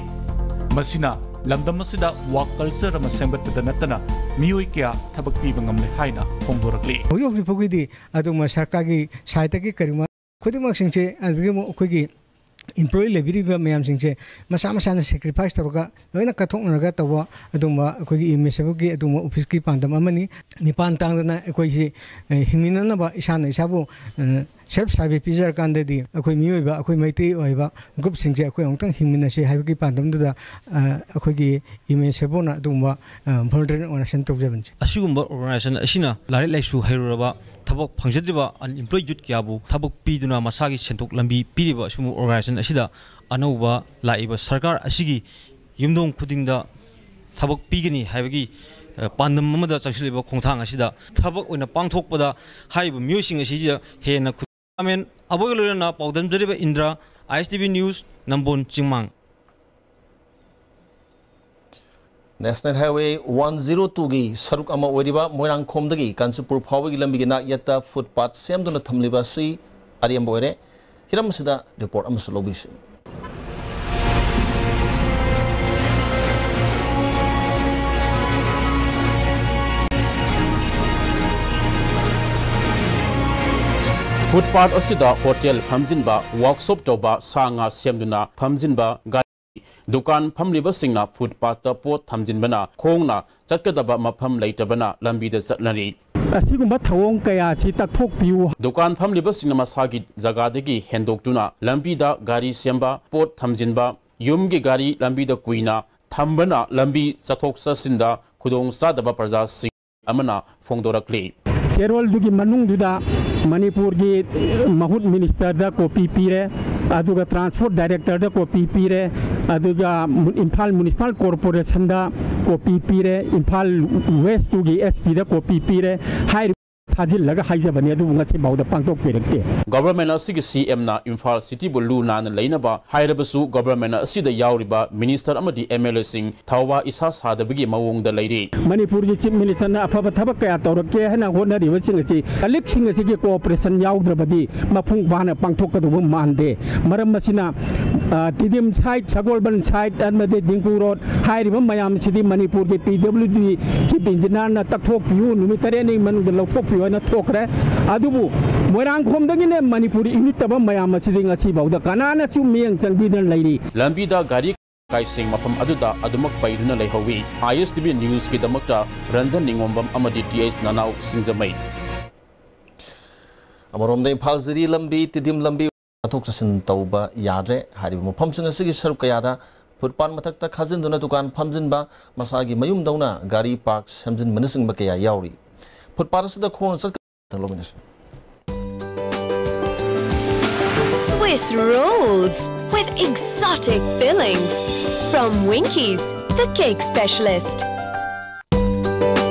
ꯃꯁꯤꯅ ꯂꯝꯗꯝ ꯑꯁꯤꯗ ꯋꯥꯔꯛ ꯀꯜꯆꯔ ꯑꯃ ꯁꯦꯝꯒꯠꯄꯗ ꯅꯠꯇꯅ ꯃꯤꯑꯣꯏ ꯀꯌꯥ ꯊꯕꯛ ꯄꯤꯕ ꯉꯝꯂꯦ ꯍꯥꯏꯅ ꯐꯣꯡꯗꯣꯔꯛꯂꯤ꯫ ꯍꯧꯖꯤꯛ ꯍꯧꯖꯤꯛ ꯐꯥꯎꯒꯤꯗꯤ ꯑꯗꯨꯝꯕ ꯁꯔꯀꯥꯔꯒꯤ ꯁꯥꯏꯠꯇꯒꯤ ꯀꯔꯤꯒꯨꯝꯕ ꯈꯨꯗꯤꯡꯃꯛꯁꯤꯡꯁꯦ, ꯑꯗꯨꯗꯒꯤ ꯑꯃꯨꯛ ꯑꯩꯈꯣꯏꯒꯤ ꯏꯝꯄ꯭ꯂꯣꯌꯤ ꯂꯩꯕꯤꯔꯤꯕ ꯃꯌꯥꯝꯁꯤꯡꯁꯦ ꯃꯁꯥ ꯃꯁꯥꯅ ꯁꯦꯀ꯭ꯔꯤꯐꯥꯏꯁ ꯇꯧꯔꯒ ꯂꯣꯏꯅ ꯀꯠꯊꯣꯛꯅꯔꯒ ꯇꯧꯕ ꯑꯗꯨꯝꯕ ꯑꯩꯈꯣꯏꯒꯤ ꯏꯃꯦꯁꯦꯕꯨꯛꯀꯤ ꯑꯗꯨꯝꯕ ꯑꯣꯐꯤꯁꯀꯤ ꯄꯥꯟꯗꯝ ꯑꯃꯅꯤ꯫ ꯃꯤꯄꯥꯟ ꯇꯥꯡꯗꯅ ꯑꯩꯈꯣꯏꯁꯤ, ꯑ, ꯍꯤꯡꯃꯤꯟꯅꯅꯕ ꯏꯁꯥꯅ ꯏꯁꯥꯕꯨ, ꯑ, ꯁꯦꯜꯐ ꯁꯥꯔꯚꯤꯁ ꯄꯤꯖꯔꯀꯥꯟꯗꯗꯤ ꯑꯩꯈꯣꯏ ꯃꯤꯑꯣꯏꯕ, ꯑꯩꯈꯣꯏ ꯃꯩꯇꯩ ꯑꯣꯏꯕ ꯒ꯭ꯔꯨꯞꯁꯤꯡꯁꯦ ꯑꯩꯈꯣꯏ ꯑꯃꯨꯛꯇꯪ ꯍꯤꯡꯃꯤꯟꯅꯁꯤ ꯍꯥꯏꯕꯒꯤ ꯄꯥꯟꯗꯝꯗꯨꯗ, ꯑ, ꯑꯩꯈꯣꯏꯒꯤ ꯏꯃꯦꯁꯦꯕꯨꯅ ꯑꯗꯨꯒꯨꯝꯕ, ꯑ, ꯚꯣꯂꯨꯟꯇꯔꯤ ꯑꯣꯔꯒꯅꯥꯏꯖꯦꯁꯟ ꯇꯧꯖꯕꯅꯤ꯫ ꯑꯁꯤꯒꯨꯝꯕ ꯑꯣꯔꯒꯅꯥꯏꯖꯦꯁꯟ ꯑꯁꯤꯅ ꯂꯥꯏꯔꯤꯛ ꯂꯥꯏꯁꯨ ꯍꯩꯔꯨꯔꯕ, ꯊꯕꯛ ꯐꯪꯖꯗ꯭ꯔꯤꯕ ꯑꯟꯏꯝꯄ꯭ꯂꯣꯏ ꯌꯨꯠ ꯀꯌꯥꯕꯨ ꯊꯕꯛ ꯄꯤꯗꯨꯅ ꯃꯁꯥꯒꯤ ꯁꯦꯟꯊꯣꯛ ꯂꯝꯕꯤ ꯄꯤꯔꯤꯕ ꯑꯁꯤꯒꯨꯝꯕ ꯑꯣꯔꯒꯅꯥꯏꯖꯦꯁꯟ ꯑꯁꯤꯗ ꯑꯅꯧꯕ ꯂꯥꯛꯏꯕ ꯁꯔꯀꯥꯔ ꯑꯁꯤꯒꯤ ꯌꯨꯝꯊꯣꯡ ꯈꯨꯗꯤꯡꯗ ꯊꯕꯛ ꯄꯤꯒꯅꯤ ꯍꯥꯏꯕꯒꯤ, ꯑ, ꯄꯥꯟꯗꯝ ꯑꯃꯗ ꯆꯪꯁꯤꯜꯂꯤꯕ ꯈꯣꯡꯊꯥꯡ ꯑꯁꯤꯗ ꯊꯕꯛ ꯑꯣꯏꯅ ꯄꯥꯡꯊꯣꯛꯄꯗ ꯍꯥꯏꯔꯤꯕ ꯃꯤꯑꯣꯏꯁꯤꯡ ꯑꯁꯤꯗ ꯍꯦꯟꯅ ꯈꯨ-, ꯑꯃꯦꯟ ꯑꯕꯣꯏꯒ ꯂꯣꯏꯅꯅ ꯄꯥꯎꯗꯝꯖꯔꯤꯕ ꯏꯟꯗ꯭ꯔ, ꯑꯥꯏ ꯑꯦꯁ ꯇꯤ ꯚꯤ ꯅ꯭ꯌꯨꯁ, ꯅꯝꯕꯣꯜ ꯆꯤꯡꯃꯥꯡ꯫ ꯅꯦꯁꯅꯦꯜ ꯍꯥꯏꯋꯦ ꯋꯥꯟ ꯖꯤꯔꯣ ꯇꯨꯒꯤ ꯁꯔꯨꯛ ꯑꯃ ꯑꯣꯏꯔꯤꯕ ꯃꯣꯏꯔꯥꯡꯈꯣꯝꯗꯒꯤ ꯀꯥꯟꯆꯤꯄꯨꯔ ꯐꯥꯎꯕꯒꯤ ꯂꯝꯕꯤꯒꯤ ꯅꯥꯛ ꯌꯦꯠꯇ ꯐꯨꯠꯄꯥꯠ ꯁꯦꯝꯗꯨꯅ ꯊꯝꯂꯤꯕ ꯑꯁꯤ ꯑꯔꯦꯝꯕ ꯑꯣꯏꯔꯦ꯫ ꯍꯤꯔꯝ ꯑꯁꯤꯗ ꯔꯤꯄꯣꯔꯠ ꯑꯃꯁꯨ ꯂꯧꯕꯤꯁꯤ꯫ ꯐꯨꯠꯄꯥꯠ ꯑꯁꯤꯗ ꯍꯣꯇꯦꯜ ꯐꯝꯖꯤꯟꯕ, ꯋꯥꯔꯛꯁꯣꯞ ꯇꯧꯕ, ꯁꯥ ꯉꯥ ꯁꯦꯝꯗꯨꯅ ꯐꯝꯖꯤꯟꯕ, ꯒꯥꯔꯤ, ꯗꯨꯀꯥꯟ ꯐꯝꯂꯤꯕꯁꯤꯡꯅ ꯐꯨꯠꯄꯥꯠꯇ ꯄꯣꯠ ꯊꯝꯖꯤꯟꯕꯅ ꯈꯣꯡꯅ ꯆꯠꯀꯗꯕ ꯃꯐꯝ ꯂꯩꯇꯕꯅ ꯂꯝꯕꯤꯗ ꯆꯠꯅꯔꯤ꯫ ꯑꯁꯤꯒꯨꯝꯕ ꯊꯧꯑꯣꯡ ꯀꯌꯥꯁꯤ ꯇꯛꯊꯣꯛꯄꯤꯌꯨ꯫ ꯗꯨꯀꯥꯟ ꯐꯝꯂꯤꯕꯁꯤꯡꯅ ꯃꯁꯥꯒꯤ ꯖꯒꯥꯗꯒꯤ ꯍꯦꯟꯗꯣꯛꯇꯨꯅ ꯂꯝꯕꯤꯗ ꯒꯥꯔꯤ ꯁꯦꯝꯕ, ꯄꯣꯠ ꯊꯝꯖꯤꯟꯕ, ꯌꯨꯝꯒꯤ ꯒꯥꯔꯤ ꯂꯝꯕꯤꯗ ꯀꯨꯏꯅ ꯊꯝꯕꯅ ꯂꯝꯕꯤ ꯆꯠꯊꯣꯛ ꯆꯠꯁꯤꯟꯗ ꯈꯨꯗꯣꯡꯆꯥꯗꯕ ꯄ꯭ꯔꯖꯥꯁꯤꯡ ꯑꯃꯅ ꯐꯣꯡꯗꯣꯔꯛꯂꯤ꯫ ꯆꯦꯔꯣꯜꯗꯨꯒꯤ ꯃꯅꯨꯡꯗꯨꯗ ꯃꯅꯤꯄꯨꯔꯒꯤ ꯃꯍꯨꯠ ꯃꯤꯅꯤꯁꯇꯔꯗ ꯀꯣꯄꯤ ꯄꯤꯔꯦ, ꯑꯗꯨꯒ ꯇ꯭ꯔꯥꯟꯁꯄꯣꯔꯠ ꯗꯥꯏꯔꯦꯛꯇꯔꯗ ꯀꯣꯄꯤ ꯄꯤꯔꯦ, ꯑꯗꯨꯒ ꯃꯨ-, ꯏꯝꯐꯥꯜ ꯃ꯭ꯌꯨꯅꯤꯁꯤꯄꯥꯜ ꯀꯣꯔꯄꯣꯔꯦꯁꯟꯗ ꯀꯣꯄꯤ ꯄꯤꯔꯦ, ꯏꯝꯐꯥꯜ ꯋꯦꯁ ꯇꯨꯒꯤ ꯑꯦꯁ ꯄꯤꯗ ꯀꯣꯄꯤ ꯄꯤꯔꯦ꯫ ꯍꯥꯏꯔꯤꯕ ꯊꯥꯖꯤꯜꯂꯒ ꯍꯥꯏꯖꯕꯅꯤ, ꯑꯗꯨꯕꯨ ꯉꯁꯤ ꯐꯥꯎꯗ ꯄꯥꯡꯊꯣꯛꯄꯤꯔꯛꯇꯦ꯫ ꯒꯣꯚꯔꯟꯃꯦꯟꯠ ꯑꯁꯤꯒꯤ ꯁꯤ ꯑꯦꯝꯅ ꯏꯝꯐꯥꯜ ꯁꯤꯇꯤꯕꯨ ꯂꯨ ꯅꯥꯟꯅ ꯂꯩꯅꯕ ꯍꯥꯏꯔꯕꯁꯨ, ꯒꯣꯚꯔꯟꯃꯦꯟꯠ ꯑꯁꯤꯗ ꯌꯥꯎꯔꯤꯕ ꯃꯤꯅꯤꯁꯇꯔ ꯑꯃꯗꯤ ꯑꯦꯝ ꯑꯦꯜ ꯑꯦꯁꯤꯡ ꯊꯧꯋꯥ ꯏꯁꯥ ꯁꯥꯗꯕꯒꯤ ꯃꯑꯣꯡꯗ ꯂꯩꯔꯤ꯫ ꯃꯅꯤꯄꯨꯔꯒꯤ ꯆꯤꯐ ꯃꯤꯅꯤꯁꯇꯔꯅ ꯑꯐꯕ ꯊꯕꯛ ꯀꯌꯥ ꯇꯧꯔꯛꯀꯦ ꯍꯥꯏꯅ ꯍꯣꯠꯅꯔꯤꯕꯁꯤꯡ ꯑꯁꯤ ꯀꯂꯤꯛꯁꯤꯡ ꯑꯁꯤꯒꯤ ꯀꯣꯑꯣꯄꯔꯦꯁꯟ ꯌꯥꯎꯗ꯭ꯔꯕꯗꯤ ꯃꯄꯨꯡ ꯐꯥꯅ ꯄꯥꯡꯊꯣꯛꯀꯗꯧꯕ ꯃꯥꯟꯗꯦ꯫ ꯃꯔꯝ ꯑꯁꯤꯅ, ꯑ, ꯇꯤꯗꯤꯝ ꯁꯥꯏꯠ, ꯁꯒꯣꯜꯕꯟ ꯁꯥꯏꯠ ꯑꯃꯗꯤ ꯗꯤꯡꯀꯨ ꯔꯣꯗ ꯍꯥꯏꯔꯤꯕ ꯃꯌꯥꯝꯁꯤꯗꯤ ꯃꯅꯤꯄꯨꯔꯒꯤ ꯄꯤ ꯗꯕ꯭ꯂꯤꯌꯨ ꯗꯤ ꯆꯤꯐ ꯏꯟꯖꯤꯅꯤꯌꯔꯅ ꯇꯛꯊꯣꯛꯄꯤꯌꯨ, ꯅꯨꯃꯤꯠ ꯇꯔꯦꯠꯅꯤ ꯃꯅꯨꯡꯗ ꯂꯧꯊꯣꯛꯄꯤꯌꯨ ꯍꯥꯏꯅ ꯊꯣꯛꯈ꯭ꯔꯦ꯫ ꯑꯗꯨꯕꯨ ꯃꯣꯏꯔꯥꯡꯈꯣꯝꯗꯒꯤꯅꯦ ꯃꯅꯤꯄꯨꯔ ꯏꯪꯂꯤꯠꯇꯕ ꯃꯌꯥꯝ ꯑꯁꯤꯗꯤ ꯉꯁꯤ ꯐꯥꯎꯗ ꯀꯅꯥꯅꯁꯨ ꯃꯤꯠꯌꯦꯡ ꯆꯪꯕꯤꯗꯅ ꯂꯩꯔꯤ꯫ ꯂꯝꯕꯤꯗ ꯒꯥꯔꯤ ꯀꯥꯏꯁꯤꯡ ꯃꯐꯝ ꯑꯗꯨꯗ ꯑꯗꯨꯃꯛ ꯄꯩꯗꯨꯅ ꯂꯩꯍꯧꯏ꯫ ꯑꯥꯏ ꯑꯦꯁ ꯇꯤ ꯚꯤ ꯅ꯭ꯌꯨꯁꯀꯤꯗꯃꯛꯇ ꯔꯟꯖꯟ ꯅꯤꯉꯣꯝꯕꯝ ꯑꯃꯗꯤ ꯇꯤ ꯑꯩꯆ ꯅꯅꯥꯎ ꯁꯤꯡꯖꯃꯩ꯫ ꯑꯃꯔꯣꯝꯗ ꯏꯝꯐꯥꯜ ꯖꯤꯔꯤ ꯂꯝꯕꯤ, ꯇꯤꯗꯤꯝ ꯂꯝꯕꯤ ꯆꯠꯊꯣꯛ ꯆꯠꯁꯤꯟ ꯇꯧꯕ ꯌꯥꯗ꯭ꯔꯦ꯫ ꯍꯥꯏꯔꯤꯕ ꯃꯐꯝꯁꯤꯡ ꯑꯁꯤꯒꯤ ꯁꯔꯨꯛ ꯀꯌꯥꯗ ꯐꯨꯠꯄꯥꯠ ꯃꯊꯛꯇ ꯈꯥꯖꯤꯟꯗꯨꯅ ꯗꯨꯀꯥꯟ ꯐꯝꯖꯤꯟꯕ, ꯃꯁꯥꯒꯤ ꯃꯌꯨꯝꯗꯧꯅ ꯒꯥꯔꯤ ꯄꯥꯔꯛ ꯁꯦꯝꯖꯤꯟꯕꯅꯆꯤꯡꯕ ꯀꯌꯥ ꯌꯥꯎꯔꯤ꯫ ꯐꯨꯠꯄꯥꯠ ꯑꯁꯤꯗ ꯈꯣꯡꯅ ꯆꯠ Swiss rolls with exotic fillings from Winkies, the cake specialist.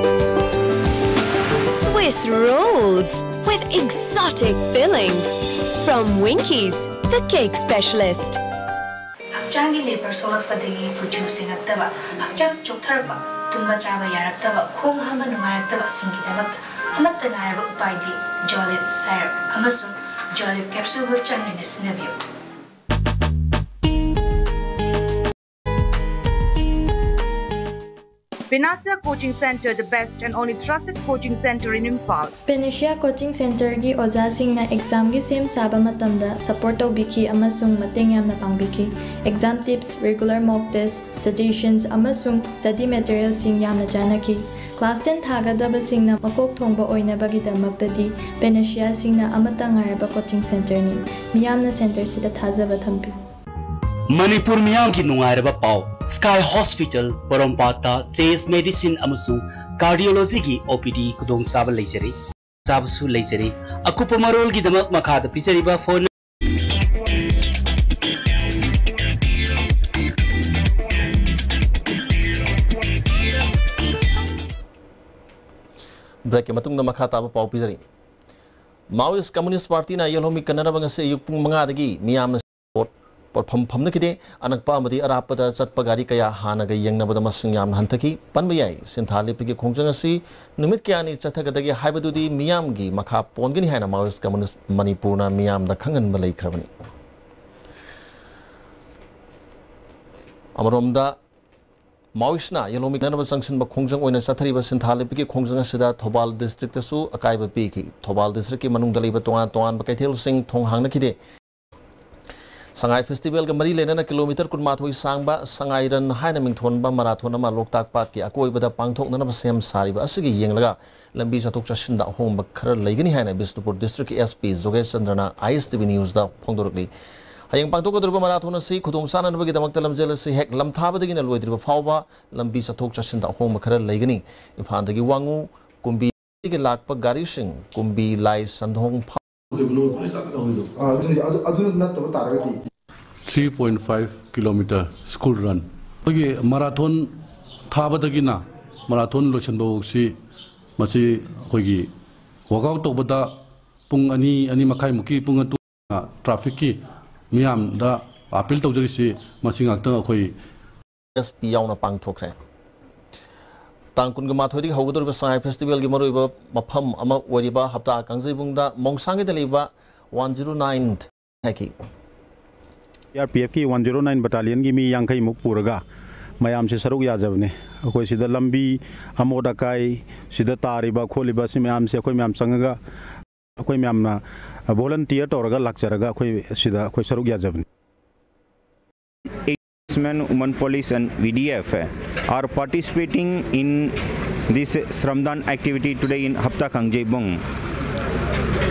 Swiss rolls with exotic fillings from Winkies, the cake specialist. ꯍꯛꯆꯥꯡꯒꯤ ꯂꯦꯕꯔ ꯁꯣꯛꯂꯛꯄꯗꯒꯤ ꯀꯨꯆꯨ ꯁꯦꯡꯉꯛꯇꯕ, ꯍꯛꯆꯥꯡ ꯆꯣꯛꯊꯔꯛꯄ, ꯇꯨꯝꯕ ꯆꯥꯕ ꯌꯥꯔꯛꯇꯕ, ꯈꯣꯡ ꯍꯥꯝꯕ ꯅꯨꯡꯉꯥꯏꯔꯛꯇꯕꯁꯤꯡꯒꯤꯗꯃꯛꯇ ꯑꯃꯠꯇ ꯉꯥꯏꯔꯕ ꯎꯄꯥꯏꯗꯤ ꯖꯣꯂꯤꯞ ꯁꯥꯏꯔꯞ ꯑꯃꯁꯨꯡ ꯖꯣꯂꯤꯞ ꯀꯦꯞꯁꯨꯜꯕꯨ ꯆꯥꯡ ꯅꯥꯏꯅ ꯁꯤꯖꯤꯟꯅꯕꯤꯌꯨ꯫ Panacea Coaching Center, the best and only trusted coaching center in Imphal. Panacea Coaching Centerꯒꯤ ꯑꯣꯖꯥꯁꯤꯡꯅ ꯑꯦꯛꯖꯥꯝꯒꯤ ꯁꯦꯝ ꯁꯥꯕ ꯃꯇꯝꯗ ꯁꯄꯣꯔꯠ ꯇꯧꯕꯤꯈꯤ ꯑꯃꯁꯨꯡ ꯃꯇꯦꯡ ꯌꯥꯝꯅ ꯄꯥꯡꯕꯤꯈꯤ꯫ ꯑꯦꯛꯖꯥꯝ ꯇꯤꯞꯁ, ꯔꯤꯒꯨꯂꯔ ꯃꯣꯛ ꯇꯦꯁ, ꯁꯖꯦꯁꯟꯁ ꯑꯃꯁꯨꯡ ꯁ꯭ꯇꯗꯤ ꯃꯦꯇꯔꯤꯌꯦꯜꯁꯤꯡ ꯌꯥꯝꯅ ꯆꯥꯟꯅꯈꯤ꯫ ꯀ꯭ꯂꯥꯁ ꯇꯦꯟ ꯊꯥꯒꯗꯕꯁꯤꯡꯅ ꯃꯀꯣꯛ ꯊꯣꯡꯕ ꯑꯣꯏꯅꯕꯒꯤꯗꯃꯛꯇꯗꯤ ꯄꯦꯅꯦꯁꯤꯌꯥꯁꯤꯡꯅ ꯑꯃꯠꯇ ꯉꯥꯏꯔꯕ ꯀꯣꯆꯤꯡ ꯁꯦꯟꯇꯔꯅꯤ꯫ ꯃꯤꯌꯥꯝꯅ ꯁꯦꯟꯇꯔꯁꯤꯗ ꯊꯥꯖꯕ ꯊꯝꯕꯤꯌꯨ꯫ ꯃꯅꯤꯄꯨꯔ ꯃꯤꯌꯥꯝꯒꯤ ꯅꯨꯡꯉꯥꯏꯔꯕ ꯄꯥꯎ, ꯁ꯭ꯀꯥꯏ ꯍꯣꯁꯄꯤꯇꯥꯜ ꯄꯣꯔꯣꯝꯄꯥꯠꯇ ꯆꯦꯁ ꯃꯦꯗꯤꯁꯤꯟ ꯑꯃꯁꯨꯡ ꯀꯥꯔꯗꯤꯑꯣꯂꯣꯖꯤꯒꯤ ꯑꯣ ꯄꯤ ꯗꯤ ꯈꯨꯗꯣꯡꯆꯥꯕ ꯂꯩꯖꯔꯤ꯫ ꯆꯥꯕꯁꯨ ꯂꯩꯖꯔꯤ꯫ ꯑꯀꯨꯞꯄ ꯃꯔꯣꯜꯒꯤꯗꯃꯛ ꯃꯈꯥꯗ ꯄꯤꯖꯔꯤꯕ ꯐꯣꯟ ꯕ꯭ꯔꯦꯛꯀꯤ ꯃꯇꯨꯡꯗ ꯃꯈꯥ ꯇꯥꯕ ꯄꯥꯎ ꯄꯤꯖꯔꯤ꯫ ꯃꯥꯋꯤꯁ ꯀꯝꯃꯨꯅꯤꯁ꯭ꯠ ꯄꯥꯔꯇꯤꯅ ꯌꯦꯜꯍꯧꯃꯤ ꯀꯟꯅꯅꯕ ꯉꯁꯤ ꯑꯌꯨꯛ ꯄꯨꯡ ꯃꯉꯥꯗꯒꯤ ꯃꯤꯌꯥꯝꯅ ꯄꯣꯠ-, ꯄꯣꯠꯐꯝ ꯐꯝꯅꯈꯤꯗꯦ꯫ ꯑꯅꯛꯄ ꯑꯃꯗꯤ ꯑꯔꯥꯞꯄꯗ ꯆꯠꯄ ꯒꯥꯔꯤ ꯀꯌꯥ ꯍꯥꯟꯅꯒ ꯌꯦꯡꯅꯕꯗ ꯃꯁꯤꯡ ꯌꯥꯝꯅ ꯍꯟꯊꯈꯤ꯫ ꯄꯟꯕ ꯌꯥꯏ, ꯁꯤꯟꯊꯥ ꯂꯦꯞꯄꯒꯤ ꯈꯣꯡꯖꯪ ꯑꯁꯤ ꯅꯨꯃꯤꯠ ꯀꯌꯥꯅꯤ ꯆꯠꯊꯒꯗꯒꯦ ꯍꯥꯏꯕꯗꯨꯗꯤ ꯃꯤꯌꯥꯝꯒꯤ ꯃꯈꯥ ꯄꯣꯟꯒꯅꯤ ꯍꯥꯏꯅ ꯃꯥꯋꯤꯁ꯭ꯠ ꯀꯝꯃꯨꯅꯤꯁ꯭ꯠ ꯃꯅꯤꯄꯨꯔꯅ ꯃꯤꯌꯥꯝꯗ ꯈꯪꯍꯟꯕ ꯂꯩꯈ꯭ꯔꯕꯅꯤ꯫ ꯑꯃꯔꯣꯝꯗ, ꯃꯥꯋꯤꯁ꯭ꯠꯅ ꯌꯦꯜꯍꯧꯃꯤ ꯀꯟꯅꯅꯕ ꯆꯪꯁꯤꯟꯕ ꯈꯣꯡꯖꯪ ꯑꯣꯏꯅ ꯆꯠꯊꯔꯤꯕ ꯁꯤꯟꯊꯥ ꯂꯦꯞꯄꯒꯤ ꯈꯣꯡꯖꯪ ꯑꯁꯤꯗ ꯊꯧꯕꯥꯜ ꯗꯤꯁꯇ꯭ꯔꯤꯛꯇꯁꯨ ꯑꯀꯥꯏꯕ ꯄꯤꯈꯤ꯫ ꯊꯧꯕꯥꯜ ꯗꯤꯁꯇ꯭ꯔꯤꯛꯀꯤ ꯃꯅꯨꯡꯗ ꯂꯩꯕ ꯇꯣꯉꯥꯟ ꯇꯣꯉꯥꯟꯕ ꯀꯩꯊꯦꯜꯁꯤꯡ ꯊꯣꯡ ꯍꯥꯡꯅꯈꯤꯗꯦ꯫ ꯁꯉꯥꯏ ꯐꯦꯁꯇꯤꯚꯦꯜꯒ ꯃꯔꯤ ꯂꯩꯅꯅ ꯀꯤꯂꯣꯃꯤꯇꯔ ꯀꯨꯟꯃꯥꯊꯣꯏ ꯁꯥꯡꯕ ꯁꯉꯥꯏ ꯔꯟ ꯍꯥꯏꯅ ꯃꯤꯡꯊꯣꯟꯕ ꯃꯔꯥꯊꯣꯟ ꯑꯃ ꯂꯣꯛꯇꯥꯛ ꯄꯥꯠꯀꯤ ꯑꯀꯣꯏꯕꯗ ꯄꯥꯡꯊꯣꯛꯅꯅꯕ ꯁꯦꯝ ꯁꯥꯔꯤꯕ ꯑꯁꯤꯒꯤ ꯌꯦꯡꯂꯒ ꯂꯝꯕꯤ ꯆꯠꯊꯣꯛ ꯆꯠꯁꯤꯟꯗ ꯑꯍꯣꯡꯕ ꯈꯔ ꯂꯩꯒꯅꯤ ꯍꯥꯏꯅ ꯕꯤꯁꯅꯨꯄꯨꯔ ꯗꯤꯁꯇ꯭ꯔꯤꯛꯀꯤ ꯑꯦꯁ ꯄꯤ ꯖꯣꯒꯦꯁ ꯆꯟꯗ꯭ꯔꯅ ꯑꯥꯏ ꯑꯦꯁ ꯇꯤ ꯚꯤ ꯅ꯭ꯌꯨꯁꯇ ꯐꯣꯡꯗꯣꯔꯛꯂꯤ꯫ ꯍꯌꯦꯡ ꯄꯥꯡꯊꯣꯛꯀꯗꯧꯔꯤꯕ ꯃꯔꯥꯊꯣꯟ ꯑꯁꯤ ꯈꯨꯗꯣꯡ ꯆꯥꯅꯅꯕꯒꯤꯗꯃꯛꯇ ꯂꯝꯖꯦꯜ ꯑꯁꯤ ꯍꯦꯛ ꯂꯝꯊꯥꯕꯗꯒꯤꯅ ꯂꯣꯏꯗ꯭ꯔꯤꯕ ꯐꯥꯎꯕ ꯂꯝꯕꯤ ꯆꯠꯊꯣꯛ ꯆꯠꯁꯤꯟꯗ ꯑꯍꯣꯡꯕ ꯈꯔ ꯂꯩꯒꯅꯤ꯫ ꯏꯝꯐꯥꯜꯗꯒꯤ ꯋꯥꯉꯨ, ꯀꯨꯝꯕꯤꯗꯒꯤ ꯂꯥꯛꯄ ꯒꯥꯔꯤꯁꯤꯡ ꯀꯨꯝꯕꯤ ꯂꯥꯏ ꯁꯟꯗꯣꯡ ꯐꯥꯎ ꯑꯥ, ꯑꯗꯨꯅꯤ, ꯑꯗꯨ, ꯑꯗꯨ ꯅꯠꯇꯕ ꯇꯥꯔꯒꯗꯤ꯫ Three point five kilometer school run꯫ ꯑꯩꯈꯣꯏꯒꯤ ꯃꯔꯥꯊꯣꯟ ꯊꯥꯕꯗꯒꯤꯅ ꯃꯔꯥꯊꯣꯟ ꯂꯣꯏꯁꯤꯟꯕ ꯐꯥꯎꯁꯤ, ꯃꯁꯤ ꯑꯩꯈꯣꯏꯒꯤ ꯋꯥꯛ ꯑꯥꯎꯠ ꯇꯧꯕꯗ ꯄꯨꯡ ꯑꯅꯤ, ꯑꯅꯤ ꯃꯈꯥꯏꯃꯨꯛꯀꯤ ꯄꯨꯡ ꯑꯗꯨ ꯇ꯭ꯔꯥꯐꯤꯛꯀꯤ ꯃꯤꯌꯥꯝꯗ ꯑꯥꯄꯤꯜ ꯇꯧꯖꯔꯤꯁꯤ꯫ ꯃꯁꯤ ꯉꯥꯛꯇꯪ ꯑꯩꯈꯣꯏ ꯑꯦꯁ ꯄꯤ ꯌꯥꯎꯅ ꯄꯥꯡꯊꯣꯛꯈ꯭ꯔꯦ꯫ ꯇꯥꯡ ꯀꯨꯟꯒ ꯃꯥꯊꯣꯏꯗꯒꯤ ꯍꯧꯒꯗꯧꯔꯤꯕ ꯁꯉꯥꯏ ꯐꯦꯁꯇꯤꯚꯦꯜꯒꯤ ꯃꯔꯨꯑꯣꯏꯕ ꯃꯐꯝ ꯑꯃ ꯑꯣꯏꯔꯤꯕ ꯍꯞꯇꯥ ꯀꯥꯡꯖꯩꯕꯨꯡꯗ ꯃꯣꯡꯁꯥꯡꯒꯤꯗ ꯂꯩꯕ ꯋꯥꯟ ꯖꯤꯔꯣ ꯅꯥꯏꯟ ꯍꯥꯏꯈꯤ꯫ ꯁꯤ ꯑꯥꯔ ꯄꯤ ꯑꯦꯐꯀꯤ ꯋꯥꯟ ꯖꯤꯔꯣ ꯅꯥꯏꯟ ꯕꯠꯇꯥꯂꯤꯌꯟꯒꯤ ꯃꯤ ꯌꯥꯡꯈꯩꯃꯨꯛ ꯄꯨꯔꯒ ꯃꯌꯥꯝꯁꯦ ꯁꯔꯨꯛ ꯌꯥꯖꯕꯅꯦ꯫ ꯑꯩꯈꯣꯏ ꯁꯤꯗ ꯂꯝꯕꯤ ꯑꯃꯣꯠ ꯑꯀꯥꯏ ꯁꯤꯗ ꯇꯥꯔꯤꯕ ꯈꯣꯠꯂꯤꯕ ꯁꯤ ꯃꯌꯥꯝꯁꯦ ꯑꯩꯈꯣꯏ ꯃꯌꯥꯝ ꯆꯪꯉꯒ ꯑꯩꯈꯣꯏ ꯃꯌꯥꯝꯅ ꯚꯣꯂꯟꯇꯤꯌꯔ ꯇꯧꯔꯒ ꯂꯥꯛꯆꯔꯒ ꯑꯩꯈꯣꯏ ꯁꯤꯗ ꯑꯩꯈꯣꯏ ꯁꯔꯨꯛ ꯌꯥꯖꯕꯅꯤ꯫ Women, women police and V D F are participating in this Shramdan activity today in Hapta Kangjebung.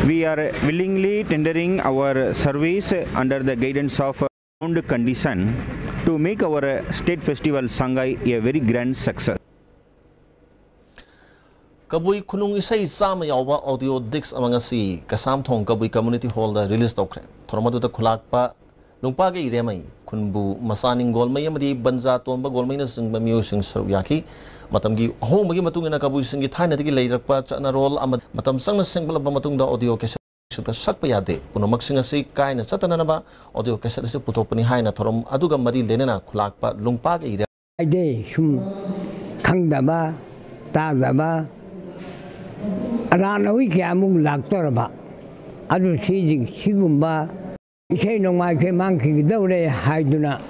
We are willingly tendering our service under the guidance of sound condition to make our state festival Sangai a very grand success. ꯀꯕꯨꯏ ꯈꯨꯅꯨꯡ ꯏꯁꯩ ꯆꯥꯝꯃ ꯌꯥꯎꯕ ꯑꯣꯗꯤꯑꯣ ꯗꯤꯁ꯭ꯛ ꯑꯃ ꯉꯁꯤ ꯀꯩꯁꯥꯝꯊꯣꯡ ꯀꯕꯨꯏ ꯀꯝꯃ꯭ꯌꯨꯅꯤꯇꯤ ꯍꯣꯜꯗ ꯔꯤꯂꯤꯖ ꯇꯧꯈ꯭ꯔꯦ꯫ ꯊꯧꯔꯝ ꯑꯗꯨꯗ ꯈꯨꯂꯥꯛꯄ ꯂꯨꯡꯄꯥꯒꯩ ꯔꯦꯃꯩ, ꯈꯨꯟꯕꯨ ꯃꯆꯥꯅꯤꯡ ꯒꯣꯜꯃꯩ ꯑꯃꯗꯤ ꯕꯟꯖꯥ ꯇꯣꯝꯕ ꯒꯣꯜꯃꯩꯅꯁꯤꯡꯕ ꯃꯤꯑꯣꯏꯁꯤꯡ ꯁꯔꯨꯛ ꯌꯥꯈꯤ꯫ ꯃꯇꯝꯒꯤ ꯑꯍꯣꯡꯕꯒꯤ ꯃꯇꯨꯡ ꯏꯟꯅ ꯀꯕꯨꯏꯁꯤꯡꯒꯤ ꯊꯥꯏꯅꯗꯒꯤ ꯂꯩꯔꯛꯄ ꯆꯠꯅꯔꯣꯜ ꯑꯃ ꯃꯇꯝ ꯆꯪꯅ ꯁꯦꯝꯒꯠꯂꯕ ꯃꯇꯨꯡꯗ audio cassette ꯁꯛꯄ ꯌꯥꯗꯦ꯫ ꯄꯨꯝꯅꯃꯛꯁꯤꯡ ꯑꯁꯤ ꯀꯥꯏꯅ ꯆꯠꯇꯅꯅꯕ audio cassette ꯑꯁꯤ ꯄꯨꯊꯣꯛꯄꯅꯤ ꯍꯥꯏꯅ ꯊꯧꯔꯝ ꯑꯗꯨꯒ ꯃꯔꯤ ꯂꯩꯅꯅ ꯈꯨꯂꯥꯛꯄ ꯂꯨꯡꯄꯥꯒꯩ ꯍꯥꯏꯗꯤ ꯁꯨꯝ ꯈꯪꯗꯕ, ꯇꯥꯗꯕ, ꯑꯔꯥꯟ ꯑꯋꯥꯏ ꯀꯌꯥꯃꯨꯛ ꯂꯥꯛꯇꯧꯔꯕ꯫ ꯑꯗꯨ ꯁꯤꯒꯤ, ꯁꯤꯒꯨꯝꯕ ꯏꯁꯩ ꯅꯣꯡꯃꯥꯏꯁꯦ ꯃꯥꯡꯈꯤꯒꯗꯧꯔꯦ ꯍꯥꯏꯗꯨꯅ꯫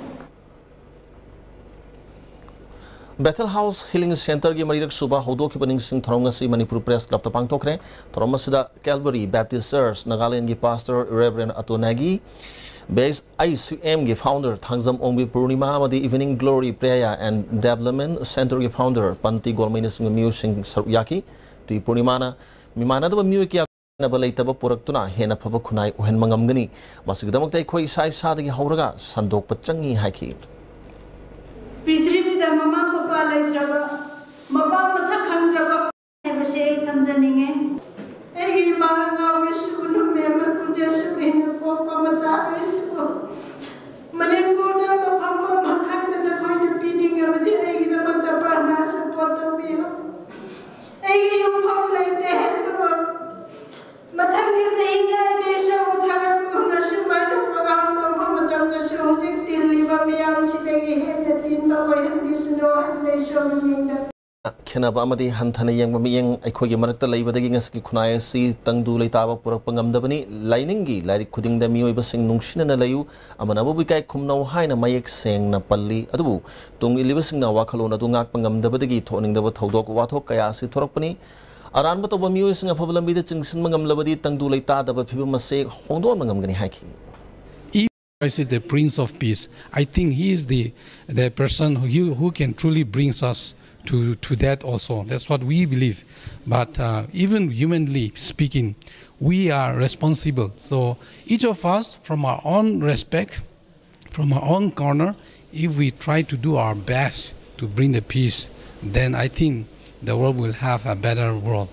Bethel House Healing Centreꯒꯤ ꯃꯔꯤꯔꯛ ꯁꯨꯕ ꯍꯧꯗꯣꯛꯈꯤꯕ ꯅꯤꯡꯁꯤꯡ ꯊꯧꯔꯝ ꯉꯁꯤ ꯃꯅꯤꯄꯨꯔ Press Clubꯇ ꯄꯥꯡꯊꯣꯛꯈ꯭ꯔꯦ꯫ ꯊꯧꯔꯝ ꯑꯁꯤꯗ Calvary Baptist Church ꯅꯥꯒꯥꯂꯦꯟꯗꯒꯤ Pastor Reverend ꯑꯇꯣ ꯅꯥꯒꯤ, Base ICMꯒꯤ founder ꯊꯥꯡꯖꯝ ꯑꯣꯡꯕꯤ ꯄꯨꯔꯅꯤꯃꯥ ꯑꯃꯗꯤ Evening Glory Prayer and Development Centreꯒꯤ founder ꯄꯟꯇꯤ ꯒꯣꯜꯃꯩꯅꯆꯤꯡꯕ ꯃꯤꯑꯣꯏꯁꯤꯡ ꯁꯔꯨꯛ ꯌꯥꯈꯤ꯫ ꯇꯨꯏ ꯄꯨꯔꯅꯤꯃꯥꯅ ꯃꯤꯃꯥꯟꯅꯗꯕ ꯃꯤꯑꯣꯏ ꯀꯌꯥ ꯈꯦꯠꯅꯕ ꯂꯩꯇꯕ ꯄꯨꯔꯛꯇꯨꯅ ꯍꯦꯟꯅ ꯐꯕ ꯈꯨꯟꯅꯥꯏ ꯑꯣꯏꯍꯟꯕ ꯉꯝꯒꯅꯤ꯫ ꯃꯁꯤꯒꯤꯗꯃꯛꯇ ꯑꯩꯈꯣꯏ ꯏꯁꯥ ꯏꯁꯥꯗꯒꯤ ꯍꯧꯔꯒ ꯁꯟꯗꯣꯛꯄ ꯆꯪꯏ ꯍꯥꯏꯈꯤ꯫ ꯄ꯭ꯔꯤꯊꯤꯕꯤꯗ ꯃꯃꯥ ꯃꯄꯥ ꯂꯩꯇ꯭ꯔꯕ, ꯃꯄꯥ ꯃꯁꯛ ꯈꯪꯗ꯭ꯔꯕ ꯍꯥꯏꯕꯁꯤ ꯑꯩ ꯊꯝꯖꯅꯤꯡꯉꯤ꯫ ꯑꯩꯒꯤ ꯏꯃꯥ ꯑꯉꯥꯎꯕꯤ ꯁꯨꯒꯨꯅꯨ ꯃꯦꯝꯃ ꯀꯨꯟꯖꯦ ꯁꯨꯔꯤꯅ ꯄꯣꯛꯄ ꯃꯆꯥ ꯑꯩꯁꯤꯕꯨ ꯃꯅꯤꯄꯨꯔꯗ ꯃꯐꯝ ꯑꯃꯈꯛꯇ ꯅꯈꯣꯏꯅ ꯄꯤꯅꯤꯡꯉꯕꯗꯤ ꯑꯩꯒꯤꯗꯃꯛꯇ ꯄ꯭ꯔꯥꯔꯊꯅꯥ support ꯇꯧꯕꯤꯌꯨ꯫ ꯑꯩꯒꯤ ꯌꯨꯝꯐꯝ ꯂꯩꯇꯦ, ꯑꯗꯨꯕꯨ ꯃꯊꯪꯒꯤ ꯆꯍꯤꯗ ꯑꯩꯅ ꯏꯁꯣꯔꯕꯨ ꯊꯥꯒꯠꯄꯒꯨꯝꯅ ꯁꯨꯃꯥꯏꯅ program ꯇꯧꯕ ꯃꯇꯝꯗꯁꯨ ꯍꯧꯖꯤꯛ ꯇꯤꯜꯂꯤꯕ ꯃꯤꯌꯥꯝꯁꯤꯗꯒꯤ ꯍꯦꯟꯅ ꯇꯤꯟꯕ ꯑꯣꯏꯍꯟꯕꯤꯁꯅꯨ ꯍꯥꯏꯗꯨꯅ ꯏꯁꯣꯔꯒꯤ ꯃꯤꯡꯗ ꯈꯦꯟꯅꯕ ꯑꯃꯗꯤ ꯍꯟꯊꯅ ꯌꯦꯡꯕ ꯃꯤꯠꯌꯦꯡ ꯑꯩꯈꯣꯏꯒꯤ ꯃꯔꯛꯇ ꯂꯩꯕꯗꯒꯤ ꯉꯁꯤꯒꯤ ꯈꯨꯟꯅꯥꯏ ꯑꯁꯤ ꯇꯪꯗꯨ ꯂꯩꯇꯥꯕ ꯄꯨꯔꯛꯄ ꯉꯝꯗꯕꯅꯤ꯫ ꯂꯥꯏꯅꯤꯡꯒꯤ ꯂꯥꯏꯔꯤꯛ ꯈꯨꯗꯤꯡꯗ ꯃꯤꯑꯣꯏꯕꯁꯤꯡ ꯅꯨꯡꯁꯤꯅꯅ ꯂꯩꯌꯨ, ꯑꯃꯅ ꯑꯃꯕꯨ ꯏꯀꯥꯏ ꯈꯨꯝꯅꯧ ꯍꯥꯏꯅ ꯃꯌꯦꯛ ꯁꯦꯡꯅ ꯄꯜꯂꯤ꯫ ꯑꯗꯨꯕꯨ ꯇꯨꯡ ꯏꯜꯂꯤꯕꯁꯤꯡꯅ ꯋꯥꯈꯜꯂꯣꯟ ꯑꯗꯨ ꯉꯥꯛꯄ ꯉꯝꯗꯕꯗꯒꯤ ꯊꯣꯛꯍꯟꯅꯤꯡꯗꯕ ꯊꯧꯗꯣꯛ ꯋꯥꯊꯣꯛ ꯀꯌꯥ ꯑꯁꯤ ꯊꯣꯔꯛꯄꯅꯤ꯫ ꯑꯔꯥꯟꯕ ꯇꯧꯕ ꯃꯤꯑꯣꯏꯁꯤꯡ ꯑꯐꯕ ꯂꯝꯕꯤꯗ ꯆꯤꯡꯁꯤꯟꯕ ꯉꯝꯂꯕꯗꯤ ꯇꯪꯗꯨ ꯂꯩꯇꯥꯗꯕ ꯐꯤꯕꯝ ꯑꯁꯤ ꯍꯣꯡꯗꯣꯛꯍꯟꯕ ꯉꯝꯒꯅꯤ ꯍꯥꯏꯈꯤ꯫ Christ is the Prince of Peace. I think he is the, the person who, who can truly brings us to, to that also. That's what we believe. But uh, even humanly speaking, we are responsible. So each of us, from our own respect, from our own corner, if we try to do our best to bring the peace, then I think the world will have a better world.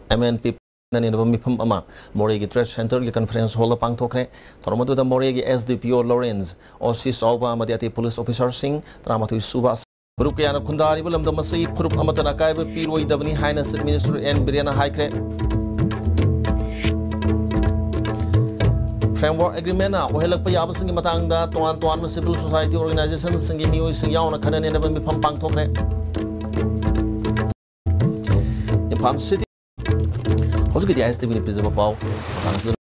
MNP ꯈꯟꯅꯅꯕ ꯃꯤꯐꯝ ꯑꯃ ꯃꯣꯔꯦꯒꯤ Trade Centreꯒꯤ Conference Hallꯗ ꯄꯥꯡꯊꯣꯛꯈ꯭ꯔꯦ꯫ ꯊꯧꯔꯝ ꯑꯗꯨꯗ ꯃꯣꯔꯦꯒꯤ S D P O Lawrence, O C ꯆꯥꯎꯕ ꯑꯃꯗꯤ ꯑꯇꯩ police officerꯁꯤꯡ ꯇꯔꯥꯃꯥꯊꯣꯏ ꯁꯨꯕ ꯐꯨꯔꯨꯞ ꯀꯌꯥꯅ ꯈꯨꯟꯗꯥꯔꯤꯕ ꯂꯝꯗꯝ ꯑꯁꯤ ꯐꯨꯔꯨꯞ ꯑꯃꯠꯇꯅ ꯑꯀꯥꯏꯕ ꯄꯤꯔꯣꯏꯗꯕꯅꯤ ꯍꯥꯏꯅ Chief Minister N ꯕꯤꯔꯦꯟꯅ ꯍꯥꯏꯈ꯭ꯔꯦ꯫ Framework Agreementꯅ ꯑꯣꯏꯍꯜꯂꯛꯄ ꯌꯥꯕꯁꯤꯡꯒꯤ ꯃꯇꯥꯡꯗ ꯇꯣꯉꯥꯟ ꯇꯣꯉꯥꯟꯕ civil society organizationꯁꯤꯡꯒꯤ ꯃꯤꯑꯣꯏꯁꯤꯡ ꯌꯥꯎꯅ ꯈꯟꯅ ꯅꯩꯅꯕ ꯃꯤꯐꯝ ꯄꯥꯡꯊꯣꯛꯈ꯭ꯔꯦ꯫ ꯏꯝꯐꯥꯜ City꯫ ꯍꯧꯖꯤꯛꯀꯤꯗꯤ ISTVꯅ ꯄꯤꯖꯕ ꯄꯥꯎ ꯃꯇꯥꯡꯁꯤꯗ